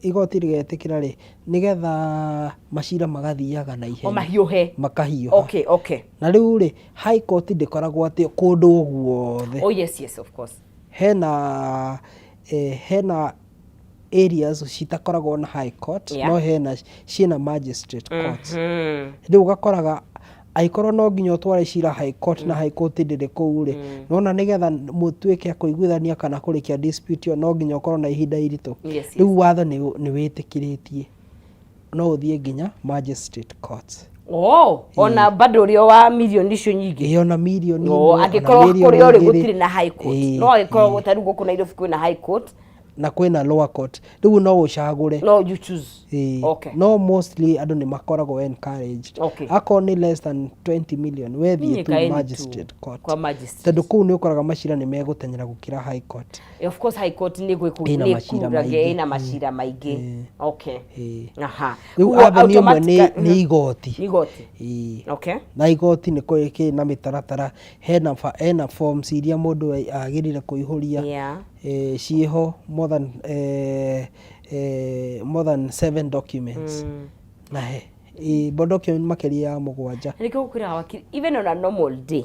igoti rĩgetĩkĩra rĩ, nĩgetha macira magathiaga na O ihenya. mahiũhe. Makahiũha. Okay. Na rĩu rĩ, high court ndĩkoragwo atĩ kũndũ guothe. Oh yes, of course. Hena hena areas citakoragwo na high court, no hena ciĩna magistrate courts. Rĩu ũgakoraga angĩkorwo no nginya ũtware cira high court na high court ndĩrĩ kũu rĩ, nĩwona nĩgetha mũtuĩke a kũiguithania kana kũrĩkia dispute ĩyo no nginya ũkorwo na ihinda iritũ. Rĩu watho nĩ wĩtĩkĩrĩtie no ũthiĩ nginya magistrate courts. Oh, ona bado ũrĩa wa mirioni icio nyingĩ. Ĩĩ, ona mirioni Oh, ĩmwe, ona angĩkorwo mirioni kũrĩa ũrĩ igĩrĩ. gũtirĩ na high court. No angĩkorwo ta rĩu gũkũ Nairobi kwĩna high court, Na kwĩna lower court. Rĩu no ũcagũre. No you choose. Ĩĩ. No mostly andũ nĩ makoragwo encouraged. Akorwo nĩ less than 20 million, we thiĩ Niĩ tu kaĩ nĩ tu magistrate court. Kwa magistrate. Tondũ kũu nĩ ũkoraga macira nĩ megũteng'era gũkĩra high court. Of course high court nĩ gwĩkũ Ĩna nĩ macira kuragia maingĩ. ĩna macira maingĩ. Ĩĩ. Rĩu Koguo avenue ĩmwe nĩ igoti. Nĩ igoti. Ĩĩ. Na igoti nĩ kĩrĩ na mĩtaratara, hena forms iria mũndũ agĩrĩire kũihũria. Ciĩho more than 7 documents. Na he document makĩria ya 7. Nĩkĩo gũkwĩraga wakiri, even on a normal day,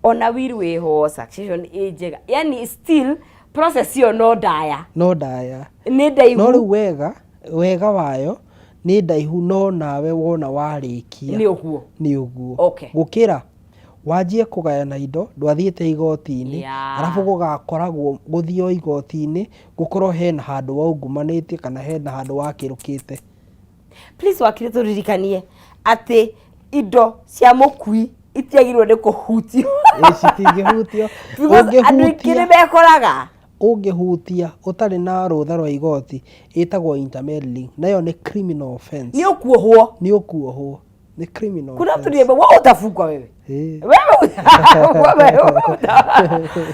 ona will wĩho, succession ĩ njega, yani still process ĩyo no ndaya. No ndaya. Nĩ ndaihu. No rĩu wega wayo nĩ ndaihu, no nawe wona warĩkia. Nĩ ũguo. Nĩ ũguo. Gũkĩra wanjie kũgayana indo ndwathiĩte igoti-inĩ, arabu gũgakoragwo gũthiĩ o igoti-inĩ gũkorwo hena handũ waungumanĩtie kana hena handũ wakĩrũkĩte. Please wakiri, tũririkanie atĩ indo cia mũkui itiagĩrĩirwo nĩ kũhutio. Ĩ, citingĩhutio. Because andũ aingĩ nĩ mekoraga. Ũngĩhutia ũtarĩ na rũtha rwa igoti ĩtagwo intermeddling, nayo nĩ criminal offense. Nĩ ũkuohwo. Nĩ ũkuohwo, nĩ criminal Kuna mtu offense. niambia wewe utafungwa wewe. Wewe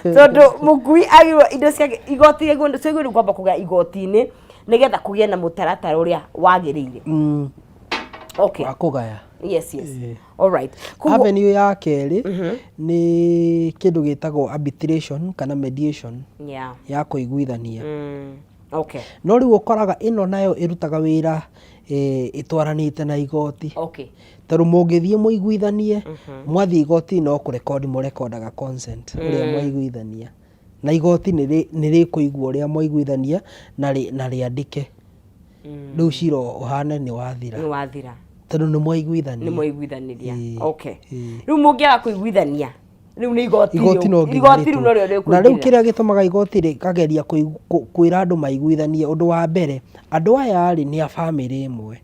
tondũ mũkui agĩrĩirwo indo ciake igoti ciagĩrĩirwo nĩ kwamba kũgĩa igoti-inĩ nĩgetha kũgĩe na mũtaratara ũrĩa wagĩrĩire. Wa kũgaya. Yes. All right. Koguo Avenue ya kerĩ nĩ kĩndũ gĩtagwo arbitration kana mediation ya kũiguithania. No rĩu ũkoraga ĩno nayo ĩrutaga wĩra ĩtwaranĩte na igoti. Tondũ mũngĩthiĩ mũiguithanie, mwathiĩ igoti no kũrekondi mũrekondaga consent ũrĩa mwaiguithania. Na igoti nĩ rĩkũigua ũrĩa mwaiguithania na rĩandĩke. Rĩu cira ũhane nĩ wathira. Nĩ wathira. Tondũ nĩ mwaiguithania. Nĩ mwaiguithaniria. Rĩu mũngĩaga kũiguithania, rĩu nĩ igoti Igoti no nginya igoti rĩu norĩo rĩtũ. Na rĩu rĩkũingĩrĩra. kĩrĩa gĩtũmaga igoti rĩkageria kwĩra andũ maiguithanie, ũndũ wa mbere, andũ aya rĩ nĩ a bamĩrĩ ĩmwe.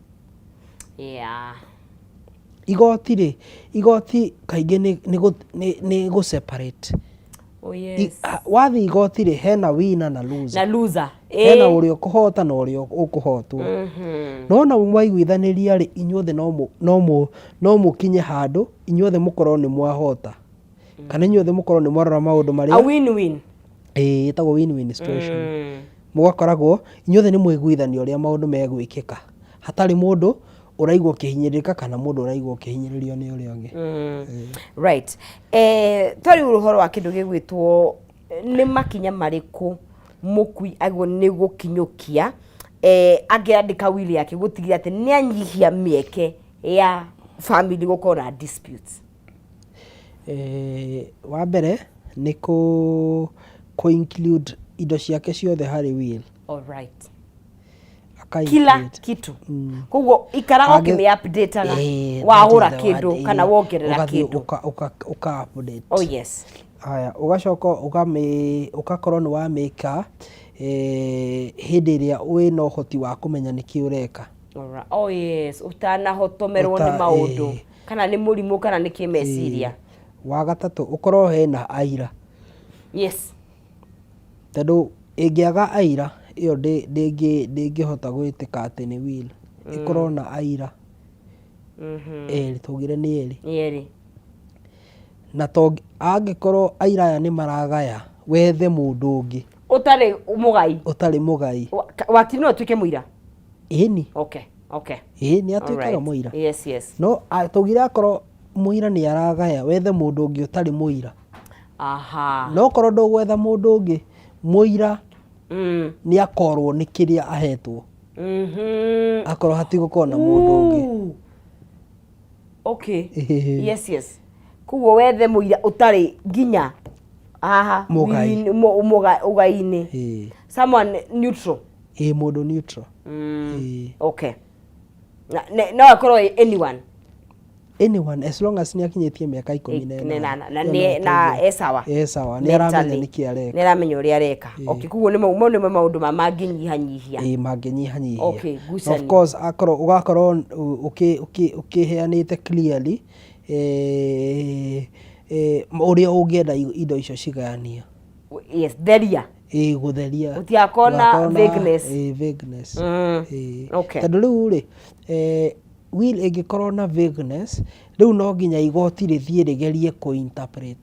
Igoti rĩ, igoti kaingĩ nĩ gũ separate. Oh, yes. Wathiĩ igoti rĩ, hena winner na loser. Na loser. Hena ũrĩa ũkũhota na ũrĩa ũkũhotwo. No na mwaiguithanĩria rĩ, inyuothe no mũkinye handũ, inyuothe mũkorwo nĩ mwahota. Kana inyuothe mũkorwo nĩ mwarora maũndũ marĩa A win-win. Ĩĩ, ĩtagwo win-win situation. Mũgakoragwo inyuothe nĩ mwaiguithania ũrĩa maũndũ megwĩkĩka. Hatarĩ mũndũ ũraigua ũkĩhinyĩrĩrĩka kana mũndũ ũraigua ũkĩhinyĩrĩrio nĩ ũrĩa ũngĩ. Right. Twarĩ ũhoro wa kĩndũ gĩgwĩtwo nĩ makinya marĩkũ mũkui agwo nĩ gũkinyũkia Angĩandĩka will yake gũtigĩrĩra atĩ nĩ anyihia mĩeke ya family gũkorwo na disputes? Wa mbere nĩ kũ include indo ciake ciothe harĩ will. Alright. Aka Kila include. kitu. Koguo ikaraga ũkĩmĩ updateaga wagũra that is the word, kĩndũ kana wongerera ũgathiĩ kĩndũ. Ũka update. Oh yes. Haya, ũgacoka ũkamĩ ũgakorwo nĩ wamĩka hĩndĩ ĩrĩa wĩna ũhoti wa kũmenya nĩkĩ ũreka. Alright. Oh yes, ũtanahotomerwo nĩ maũndũ kana nĩ mũrimũ kana nĩ kĩmeciria. Wa gatatũ, ũkorwo hena aira. Tondũ ĩngĩaga aira, ĩyo ndĩngĩhota gwĩtĩka atĩ nĩ will. Ĩkorwo na aira erĩ, twaugire nĩ erĩ. Nĩ erĩ. Na to angĩkorwo aira aya nĩ maragaya, wethe mũndũ ũngĩ ũtarĩ mũgai. Ũtarĩ mũgai. Wakiri no atuĩke mũira? Ĩni. Okay. Ĩĩ, nĩ atuĩkaga mũira. No twaugire akorwo mũira nĩ aragaya, wethe mũndũ ũngĩ ũtarĩ mũira. No korwo ndũgwetha mũndũ ũngĩ mũira, nĩ akorwo nĩ kĩrĩa ahetwo akorwo hatigũkorwo na mũndũ ũngĩ. Ooh. Okay. Yes, koguo wethe mũira ũtarĩ nginya haha Mũgai. Ũgai-inĩ. Someone neutral. Ĩĩ, mũndũ neutral. Ĩĩ. Okay. No akorwo anyone. Anyone, as long as nĩ akinyĩtie mĩaka 18. Na Ĩyo no na ateithie. e sawa. E sawa, nĩ aramenya Mentally. nĩkĩ areka. Nĩ aramenya ũrĩa areka. Okay, koguo nĩ mau nĩmo maũndũ ma mangĩnyihanyihia. Ĩĩ, mangĩnyihanyihia. Okay, Na of ngucanio. course akorwo ũgakorwo ũkĩheanĩte clearly ũrĩa ũngĩenda indo icio cigayanio. Yes, theria. Ĩĩ, gũtheria. Gũtigakorwo na Gũtigakorwo vagueness. Ĩĩ, vagueness. Ĩĩ. Tondũ rĩu rĩ, will ĩngĩkorwo na vagueness, rĩu no nginya igoti rĩthiĩ rĩgerie kũ interpret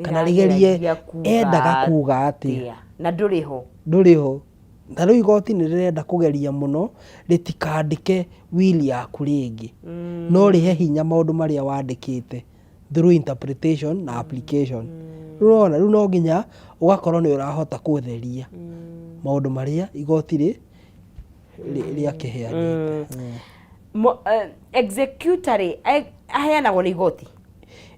kana rĩgerie Ĩrageragia kuga endaga kuga atĩa. Atĩa. Na ndũrĩ ho. Ndũrĩ ho. Na rĩu igoti nĩ rĩrenda kũgeria mũno rĩtikandĩke will yaku rĩngĩ, no rĩhe hinya maũndũ marĩa wandĩkĩte through interpretation na application. Rĩu ũrona, rĩu no nginya ũgakorwo nĩ ũrahota kũtheria maũndũ marĩa igoti rĩakĩheanĩte. Executor rĩ, aheanagwo nĩ igoti?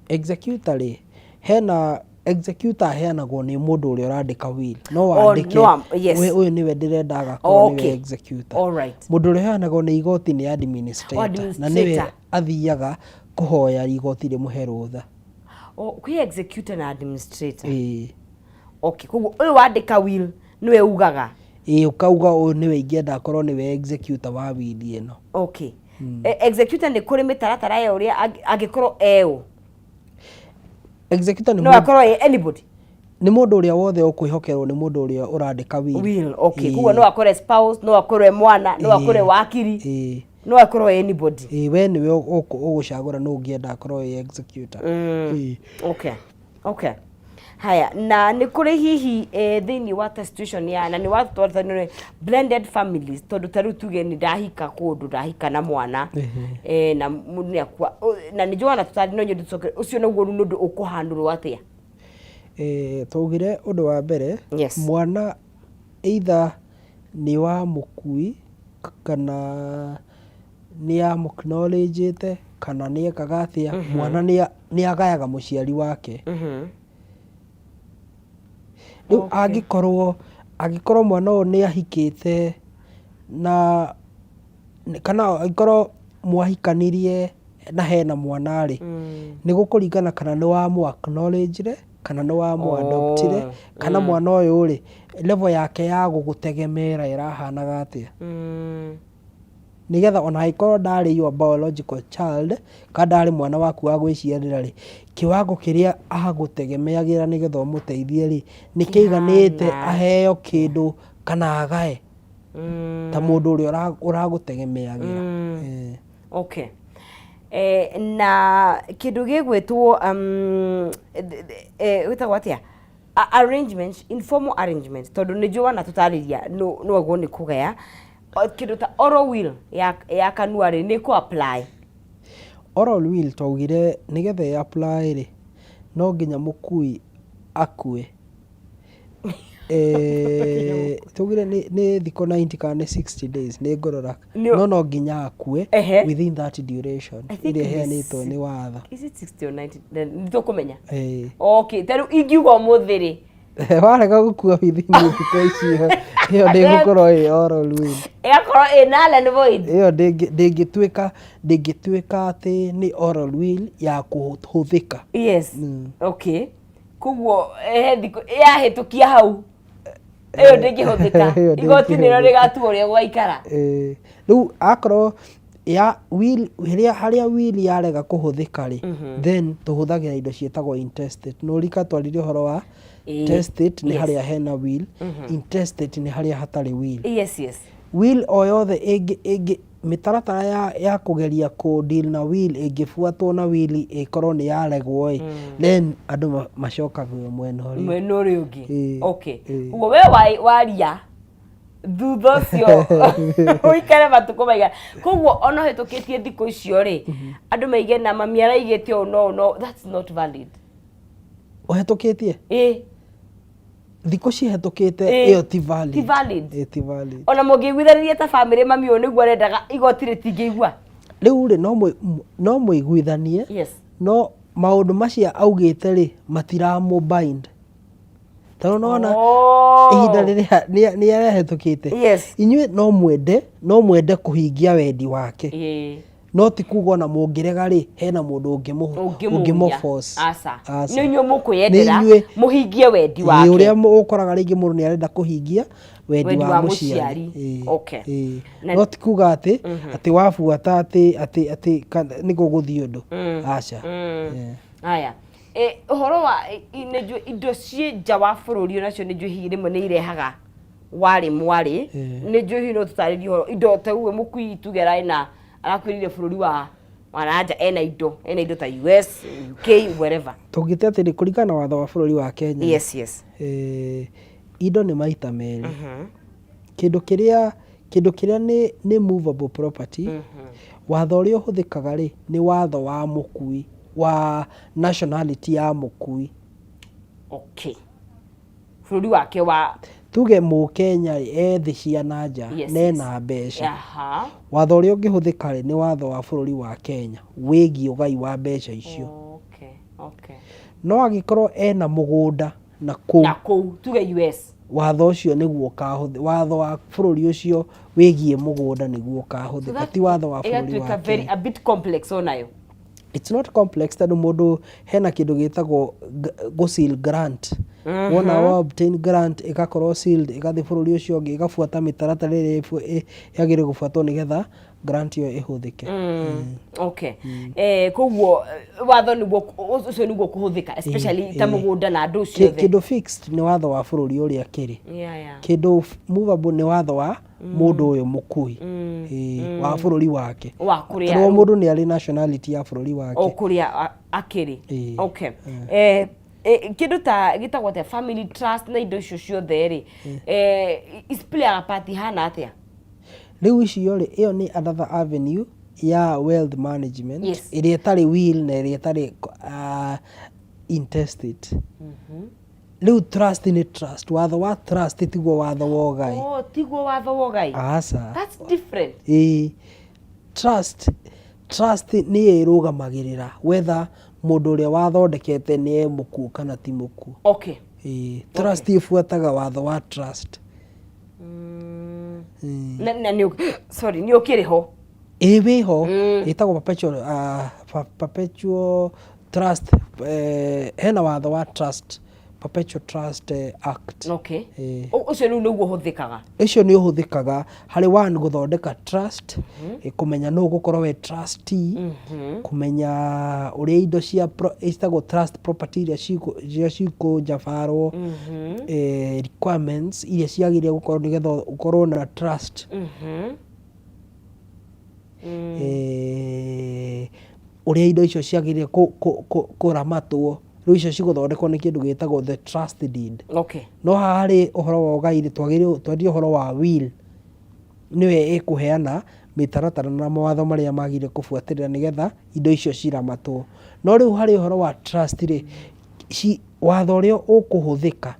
Executor rĩ, hena executor aheanagwo nĩ mũndũ ũrĩa ũrandĩka will. No Oh, wandĩke no, yes. Ũyũ nĩwe ndĩrenda agakorwo nĩwe executor. Mũndũ ũrĩa ũheanagwo nĩ igoti nĩ administrator. Oh, Na nĩwe administrator. athiaga kũhoya igoti rĩmũhe rũtha. Oh, kwĩ executor na administrator. Ĩĩ. Okay, koguo ũyũ wandĩka will nĩwe ugaga? Ĩĩ, ũkauga ũyũ nĩwe ingĩenda akorwo nĩwe executor wa will ĩno. Okay. Executor nĩ kũrĩ mĩtaratara ya ũrĩa angĩkorwo eũ? Executor nĩ No akorwo ĩ anybody. Nĩ mũndũ ũrĩa wothe ũkwĩhokerwo nĩ mũndũ ũrĩa ũrandĩka will. Will, okay. Koguo no akorwo spouse, no akorwo mwana, no akorwo wakiri, no akorwo anybody. Ĩĩ, we nĩwe ũgũcagũra nũ ũngĩenda akorwo ĩ executor. Ĩĩ. Okay, haya, na nĩ kũrĩ hihi thĩinĩ wa ta situation ya na nĩ watwarithania blended families, tondũ ta rĩu tuge nĩ ndahika kũndũ, ndahika na mwana na mũndũ nĩ akua, na nĩ njũĩ tũtarĩ no nyende tũcoke ũcio naguo rĩu nĩ ũndũ ũkũhanũrwo atĩa? Twaugire ũndũ wa mbere, mwana either nĩ wa mũkui kana nĩ amũ-acknowledge kana nĩ ekaga atĩa, mwana nĩ agayaga mũciari wake. Rĩu angĩkorwo mwana ũyũ nĩ ahikĩte na kana angĩkorwo mwahikanirie na hena mwana rĩ, nĩ gũkũringana kana nĩ wamũ acknowledge kana nĩ wamũ adoptire, kana mwana ũyũ rĩ, level yake ya gũgũtegemera ĩrahanaga atĩa, nĩgetha ona angĩkorwo ndarĩ your biological child kana ndarĩ mwana waku wa gwĩciarĩra rĩ, kĩwango kĩrĩa agũtegemeagĩra nĩgetha ũmũteithie rĩ, nĩ kĩiganĩte Kĩhana aheo kĩndũ kana agae ta mũndũ ũrĩa ũragũtegemeagĩra. Okay. Na kĩndũ gĩgwĩtwo gwĩtagwo atĩa, arrangement, informal arrangement, tondũ nĩ njũĩ wanatũtarĩria no agwo nĩ kũgaya. Kĩndũ ta oral will ya kanua rĩ, nĩ kũ apply? Oral will twaugire nĩgetha ĩ apply rĩ, no nginya mũkui akue. Eh, tugire nĩ thikũ 90 kana nĩ 60 days, nĩ ngũrora. No no nginya akue within that duration I think ĩrĩa nĩ ĩheanĩtwo nĩ watho. Is it 60 or 90? Then nĩ tũkũmenya. Eh. Okay, ta rĩu ingiuga ũmũthĩ rĩ? Warega gũkua within thikũ icio, ĩyo ndĩgũkorwo ĩ oral will. Ĩgakorwo ĩ null and void. Ĩyo ndĩngĩtuĩka atĩ nĩ oral will ya kũhũthĩka. Yes, okay, koguo he thikũ yahĩtũkia hau, ĩyo ndĩngĩhũthĩka. Ĩyo Igoti nĩrĩo ndĩngĩhũthĩka. rĩgatua ũrĩa gũgaikara. Eh, rĩu akorwo ya will harĩa will yarega kũhũthĩka rĩ, then tũhũthagĩra indo ciĩtagwo intestate. No rika twarire ũhoro wa testate nĩ harĩa hena will, intestate nĩ harĩa hatarĩ will. Will o yothe ĩngĩ mĩtaratara ya kũgeria kũ deal na will ĩngĩbuatwo na will ĩkorwo nĩ yaregwo ĩ, then andũ macokagio mwena ũrĩa Mwena ũrĩa ũngĩ. Okay. Ũguo we waria thutha ũcio ũikare matukũ maigana, koguo ona ũhĩtũkĩtie thikũ icio rĩ, andũ maige na mami araigĩte ũũ no ũũ no, that's not valid. Ũhetũkĩtie thikũ cihetũkĩte, ĩyo ti valid. Ti valid. Ĩ, ti valid. Ona mũngĩiguithanĩria ta bamĩrĩ, mami ũyũ nĩguo arendaga, igoti rĩtingĩigua. Rĩu rĩ, no mũiguithanie, no maũndũ macio augĩte rĩ, matiramũ bind, tondũ nona ihinda rĩrĩa nĩ arahĩtũkĩte. Inyuĩ no mwende kũhingia wendi wake, no ti kuga ona mũngĩrega rĩ, hena mũndũ ũngĩmũria. ũngĩmũ force. Aca. Aca. Nĩ inyuĩ mũkwĩyendera Nĩ inyuĩ. mũhingie wendi wake. Ũrĩa ũkoraga rĩngĩ mũndũ nĩ arenda kũhingia wendi Wendi wa wa mũciari. mũciari. No ti kuga atĩ wabuata atĩ nĩ gũgũthiĩ ũndũ, aca. Aya, ũhoro wa nĩ njũĩ indo ciĩ nja wa bũrũri onacio nĩ njũĩ hihi rĩmwe nĩ irehaga warĩ mwarĩ. Nĩ njũĩ hihi no tũtarĩrie ũhoro indo ta ũguo, mũkui tuge ararĩ na arakwĩrire bũrũri wa nanja ena indo ta US, UK, wherever. Tũngĩte atĩrĩ, kũringana na watho wa bũrũri wa Kenya, indo nĩ maita merĩ. Kĩndũ kĩrĩa nĩ movable property, watho ũrĩa ũhũthĩkaga rĩ, nĩ watho wa mũkui, wa nationality ya mũkui. Okay, bũrũri wake wa Tuge mũkenya rĩ, e thĩ cia na nja na ena mbeca, watho ũrĩa ũngĩhũthĩka rĩ, nĩ watho wa bũrũri wa Kenya wĩgiĩ ũgai wa mbeca icio. No angĩkorwo ena mũgũnda na kũu, na kũu tuge US, watho ũcio nĩguo ũkahũthĩ, watho wa bũrũri ũcio wĩgiĩ mũgũnda nĩguo ũkahũthĩka, ti watho wa bũrũri wa Ĩgatuĩka very Kenya. a bit complex onayo. It's not complex, tondũ mũndũ hena kĩndũ gĩtagwo gũ seal grant. Wona wa obtain grant, ĩgakorwo sealed, ĩgathiĩ bũrũri ũcio ũngĩ, ĩgabuata mĩtaratara ĩrĩa yagĩrĩire gũbuatwo nĩgetha grant ĩyo ĩhũthĩke. Okay, koguo watho nĩguo ũcio nĩguo kũhũthĩka, especially ta mũgũnda na andũ ciothe. Kĩndũ fixed nĩ watho wa bũrũri ũrĩa kĩrĩ. Kĩndũ movable nĩ watho wa mũndũ ũyũ mũkui, ĩĩ, wa bũrũri wake. Wa kũrĩa Tondũ o mũndũ nĩ arĩ nationality ya bũrũri o wake. Kũrĩa akĩrĩ. Okay, kĩndũ ta gĩtagwo atĩa, family trust na indo icio ciothe rĩ, is play a part ihana atĩa? Rĩu icio rĩ, ĩyo nĩ another avenue ya wealth management ĩrĩa ĩtarĩ will na ĩrĩa ĩtarĩ intestate. Rĩu trust nĩ trust, watho wa trust tiguo watho wa ũgai. Oh, tiguo watho wa ũgai. Aca. That's different. Ĩĩ, trust nĩyo ĩrũgamagĩrĩra whether mũndũ ũrĩa wathondekete nĩ e mũkuũ kana ti mũkuũ. Ĩĩ, trust ĩbuataga watho wa trust. Ĩĩ. Na nĩ sorry, nĩ ũkĩrĩ ho? Ĩĩ, wĩho. Ĩtagwo perpetual trust. Hena watho wa trust, Perpetual Trust Act. Ĩĩ. Ũcio rĩu nĩguo ũhũthĩkaga? Ũcio nĩ ũhũthĩkaga harĩ one gũthondeka trust, kũmenya nũ ũgũkorwo we trustee, kũmenya ũrĩa indo cia citagwo trust property iria cikũnjabarwo, requirements iria ciagĩrĩire gũkorwo nĩgetha ũkorwo na trust. Ũrĩa indo icio ciagĩrĩire kũramatwo, rĩu icio cigũthondekwo nĩ kĩndũ gĩtagwo the trust deed. No haha harĩ ũhoro wa ũgai rĩ, twagĩrĩirwo twarie ũhoro wa will, nĩwe ĩkũheana mĩtaratara na mawatho marĩa magĩrĩire kũbuatĩrĩra nĩgetha indo icio ciramatwo. No rĩu harĩ ũhoro wa trust rĩ, watho ũrĩa ũkũhũthĩka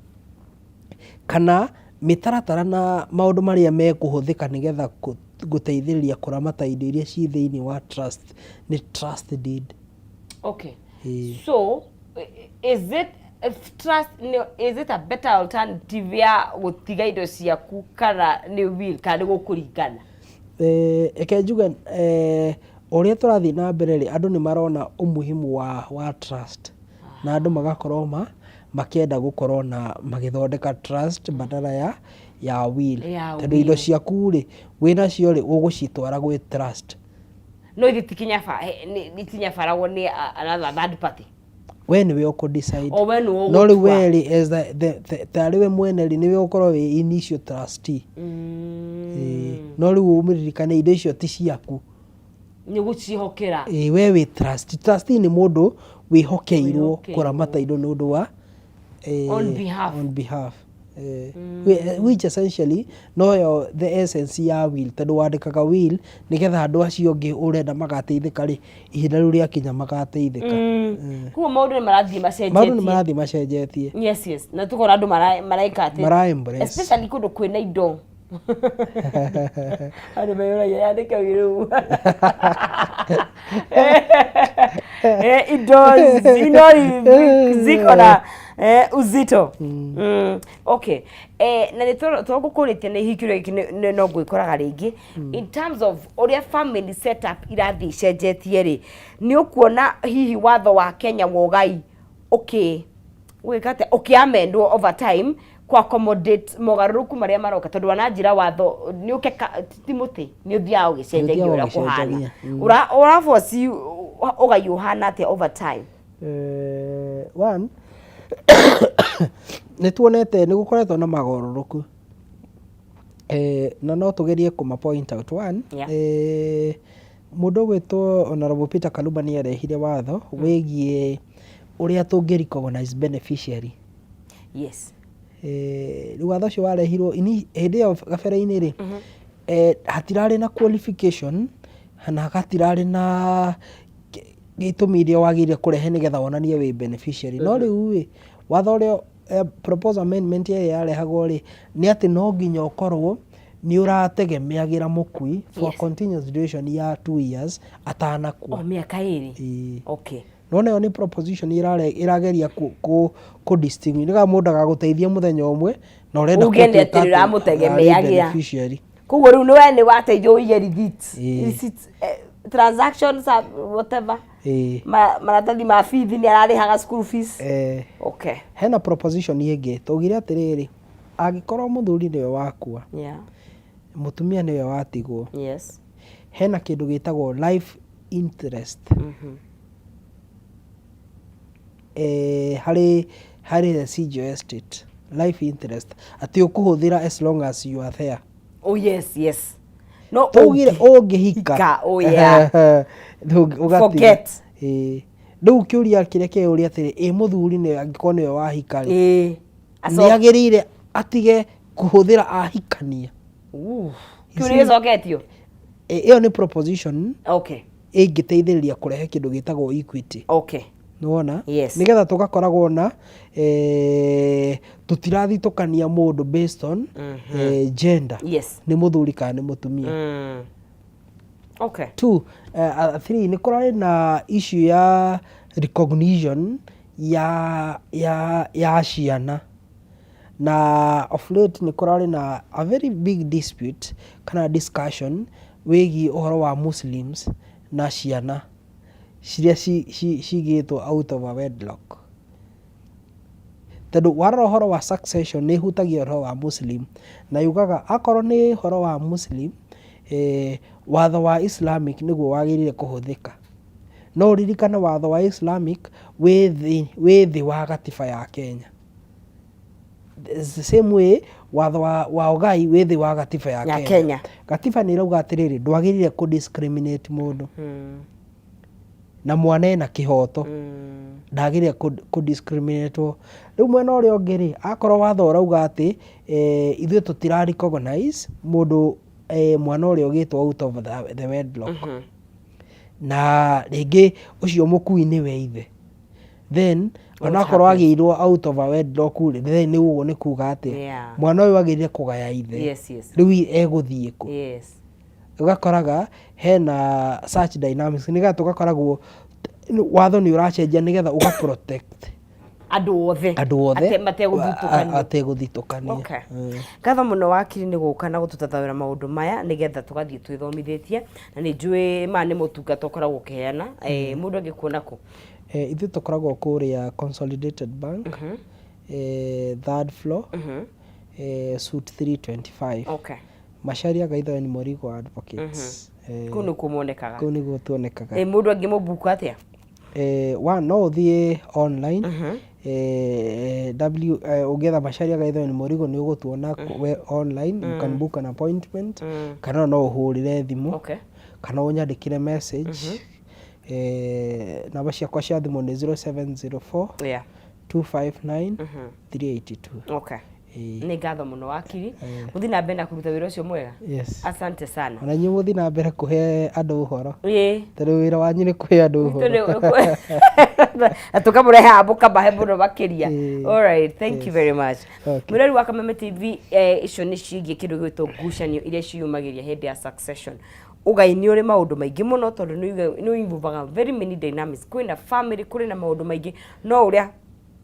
kana Kana mĩtaratara na maũndũ marĩa mekũhũthĩka nĩgetha gũteithĩrĩria kũramata indo iria ci thĩinĩ wa trust nĩ trust deed. Okay. Ĩĩ. So is it if trust nĩ- is it a better alternative ya gũtiga indo ciaku kana nĩ will kana nĩ gũkũringana? Eh, reke njuge eh, ũrĩa tũrathiĩ na mbere rĩ, andũ nĩ marona umuhimu wa, wa trust na andũ magakorwo ma makĩenda gũkorwo na magĩthondeka trust badala ya ya will. Ya Tondũ indo will. ciaku rĩ wĩnacio rĩ, ũgũcitwara gwĩ trust. No ithi itinyabaragwo nĩ another third party? We nĩwe ũkũ decide. O we nĩwe No rĩu ũgũtua. we rĩ, as the tarĩ we mwene rĩ, nĩwe ũgũkorwo wĩ initial trustee. Ĩĩ. No rĩu ũmĩririkane indo icio ti ciaku. Nĩ gũciĩhokera. Ĩĩ, we wĩ trustee. Trustee nĩ mũndũ wĩhokeirwo Wĩhokeirwo. kũramata indo nĩ ũndũ wa On behalf. On behalf. Which essentially noyo the essence ya will, tondũ wandĩkaga will nĩgetha andũ acio angĩ ũrenda magateithĩka rĩ, ihinda rĩu rĩakinya magateithĩka. Koguo maũndũ nĩ marathiĩ macenjetie. Maũndũ nĩ marathiĩ macenjetie. Yes, na tukona andũ mareka atĩ Mara embrace. Especially kũndũ kwĩna indo, andũ meyũragia yandĩke rĩu indo ino ziko na uzito. Okay, na nĩ tũgũkũrĩtie nĩ hihi kĩũria gĩkĩ no ngwĩkoraga rĩngĩ in terms of ũrĩa family setup irathiĩ icenjetie rĩ, nĩ ũkuona hihi watho wa Kenya wa ũgai ũkĩ gwĩka atĩa, ũkĩamendwo over time ku accommodate mogarũrũku marĩa maroka? Tondũ wananjĩra watho nĩ ũke ti mũtĩ, nĩ ũthiaga ũgĩcenjagia Nĩ ũthiaga ũrĩa kũhana. ũgĩcenjagia. Ũraboci ũgai ũhana atĩa over time? One, nĩ tuonete nĩ gũkoretwo na magarũrũku, na no tũgerie kũma point out one. Mũndũ ũgwĩtwo Honorable Peter Kalumba nĩ arehire watho wĩgiĩ ũrĩa tũngĩ recognize beneficiary. Rĩu watho ũcio warehirwo hĩndĩ ĩyo gabere-inĩ rĩ, hatirarĩ na qualification na hatirarĩ na gĩtũmi iria wagĩrĩire kũrehe nĩgetha wonanie wĩ beneficiary. No rĩu rĩ, watho ũrĩa proposed amendment ĩrĩa yarehagwo rĩ, nĩ atĩ no nginya ũkorwo nĩ ũrategemeagĩra mũkui for continuous duration ya 2 years atanakua. O mĩaka 2? Ĩĩ. Okay. Nona ĩyo nĩ proposition ĩrageria kũ distinguish nĩgetha mũndũ agagũteithia mũthenya ũmwe na ũrenda Uge nĩ gũtuĩka atĩ atĩ ũramũtegemeagĩra. arĩ beneficiary. Koguo rĩu nĩ we nĩ wateithio ũige receipt, receipt, transactions, whatever. Maratathi ma bithi, nĩ ararĩhaga school fees. Okay. Hena proposition ĩngĩ twaugire atĩrĩrĩ, angĩkorwo mũthuri nĩwe wakua, mũtumia nĩwe watigwo, hena kĩndũ gĩtagwo life interest harĩ residual estate, life interest atĩ ũkũhũthĩra as long as you are there. Oh yes, no Twaugire ũngĩhika Hika, oh yeah. Ũgatiga. Forget. Ĩĩ. Rĩu kĩũria kĩrĩa kĩũria atĩrĩ, ĩ mũthuri nĩ angĩkorwo nĩwe wahika rĩ, nĩ agĩrĩire atige kũhũthĩra ahikania? Kĩũria gĩcoketio. Ĩyo nĩ proposition ĩngĩteithĩrĩria kũrehe kĩndũ gĩtagwo equity. Nĩwona? Yes. Nĩgetha tũgakoragwo na tũtirathitũkania mũndũ based on gender, nĩ mũthuri kana nĩ mũtumia. Two, three, nĩ kũrarĩ na issue ya recognition ya ciana, na of late nĩ kũrarĩ na a very big dispute kana discussion wĩgiĩ ũhoro wa Muslims na ciana ciria cigĩtwo out of a wedlock, tondũ warora ũhoro wa succession nĩ ĩhutagia ũhoro wa Muslim, na yugaga akorwo nĩ ũhoro wa Muslim, watho wa Islamic nĩguo wagĩrĩire kũhũthĩka. No ũririkane watho wa Islamic wĩ thĩ wa gatiba ya Kenya, the same way watho wa ũgai wĩ thĩ wa gatiba ya Ya Kenya. Kenya. Gatiba nĩ ĩrauga atĩrĩrĩ, ndwagĩrĩire kũ discriminate mũndũ, na mwana ena kĩhoto, ndagĩrĩire kũ discriminate. Rĩu mwena ũrĩa ũngĩ rĩ, akorwo watho ũrauga atĩ ithuĩ tũtira recognize mũndũ, mwana ũrĩa ũgĩtwo out of the wedlock, na rĩngĩ ũcio mũkui nĩwe ithe, then Onakorwo happens? Agĩirwo out of a wedlock rĩ, then nĩ ũguo nĩ kuga atĩa? Mwana ũyũ agĩrĩire kũgaya ithe. Rĩu egũthiĩ kũ? Ũgakoraga hena such dynamics, nĩgetha tũgakoragwo watho nĩ ũracenjia nĩgetha ũga protect andũ othe. Andũ othe. Mategũthutũkanio. Ategũthitũkanio. Okay. Ngatho mũno wakiri nĩ gũka na gũtũtathaũra maũndũ maya nĩgetha tũgathiĩ twĩthomithĩtie, na nĩ njũĩ maya nĩ motungata ũkoragwo ũkĩheana. Mũndũ angĩkuona kũ? Ithuĩ tũkoragwo kũrĩa Consolidated Bank, third floor, suite 325. Macharia Gaitho and Morigo Advocates. Kũu nĩkuo monekaga. Kũu nĩguo tuonekaga. Mũndũ angĩmũbuku atĩa? One, no ũthiĩ online, w ũngĩetha Macharia Gaitho and Morigo nĩ ũgũtuona online. You can book an appointment, kana no ũhũrĩre thimũ, kana ũnyandĩkĩre message. Namba ciakwa cia thimũ nĩ 0704 259 382. Ĩĩ. Nĩ ngatho mũno wakiri, mũthiĩ na mbere na kũruta wĩra ũcio mwega. Yes. Asante sana. Ona inyuĩ mũthiĩ na mbere kũhe andũ ũhoro, tondũ wĩra wanyu nĩ kũhe andũ ũhoro. Na tũkamũrehaga mũkamahe mũno makĩria. Alright, thank you very much. Okay. Mwĩrori wa Kameme TV, icio nĩ ciĩgiĩ kĩndũ gĩgwĩtwo ngucanio iria ciumagĩria hĩndĩ ya succession. Ũgai nĩ ũrĩ maũndũ maingĩ mũno, tondũ nĩ involvaga very many dynamics. Kwĩna family, kũrĩ na maũndũ maingĩ, no ũrĩa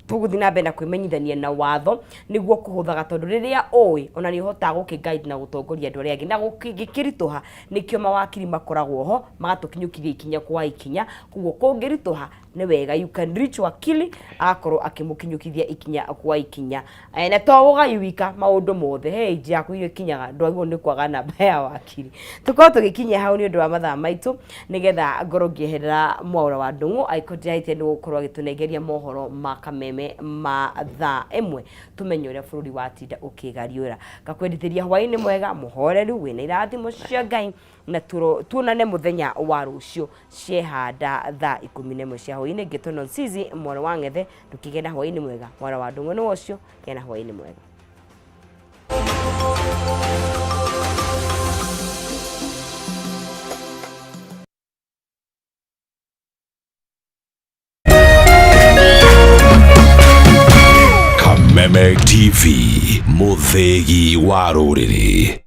tũgũthiĩ na mbere na kwĩmenyithania na watho nĩguo kũhũthaga, tondũ rĩrĩa ũĩ ona nĩ ũhotaga gũkĩ guide na gũtongoria andũ arĩa angĩ, na gũkĩngĩkĩritũha nĩkĩo mawakiri makoragwo ho magatũkinyũkithia ikinya kwa ikinya. Koguo kũngĩritũha nĩ wega you can reach wakili agakorwo akĩmũkinyũkithia ikinya kwa ikinya. Na to ũgai wika, maũndũ mothe he age yaku iria ĩkinyaga ndwagĩrĩirwo nĩ kwaga namba ya wakiri. Tũkorwo tũgĩkinyia hau nĩ ũndũ wa mathaa maitũ, nĩgetha ngorwo ngĩeherera Mwaũra wa Ndũng'ũ angĩkorwo ndĩrahĩtia nĩ gũkorwo agĩtũnengeria mohoro ma Kameme ma thaa 1, tũmenye ũrĩa bũrũri watinda ũkĩgariũra. Ngakwendithĩria hwaĩ-inĩ mwega mũhoreru wĩna irathimo cia Ngai, na tuonane mũthenya wa rũciũ ciehanda thaa 11 cia hwaĩ-inĩ. Ngĩtwo Nonsizi mwana wa Ng'ethe, ndũkĩgĩe na hwaĩ-inĩ mwega. Mwana wa Ndũng'ũ nĩ ũcio, gĩa na hwaĩ-inĩ mwega. Kameme TV, mũthĩgi wa rũrĩrĩ.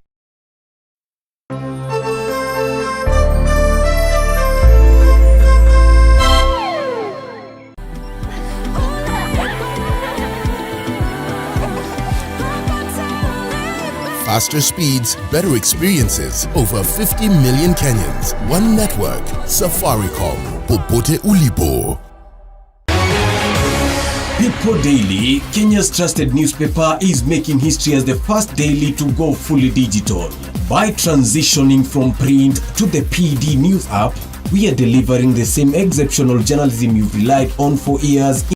Faster speeds, better experiences. Over 50 million Kenyans. One network. Safaricom. Popote ulipo. People Daily, Kenya's trusted newspaper, is making history as the first daily to go fully digital. By transitioning from print to the PD News app, we are delivering the same exceptional journalism you've relied on for years.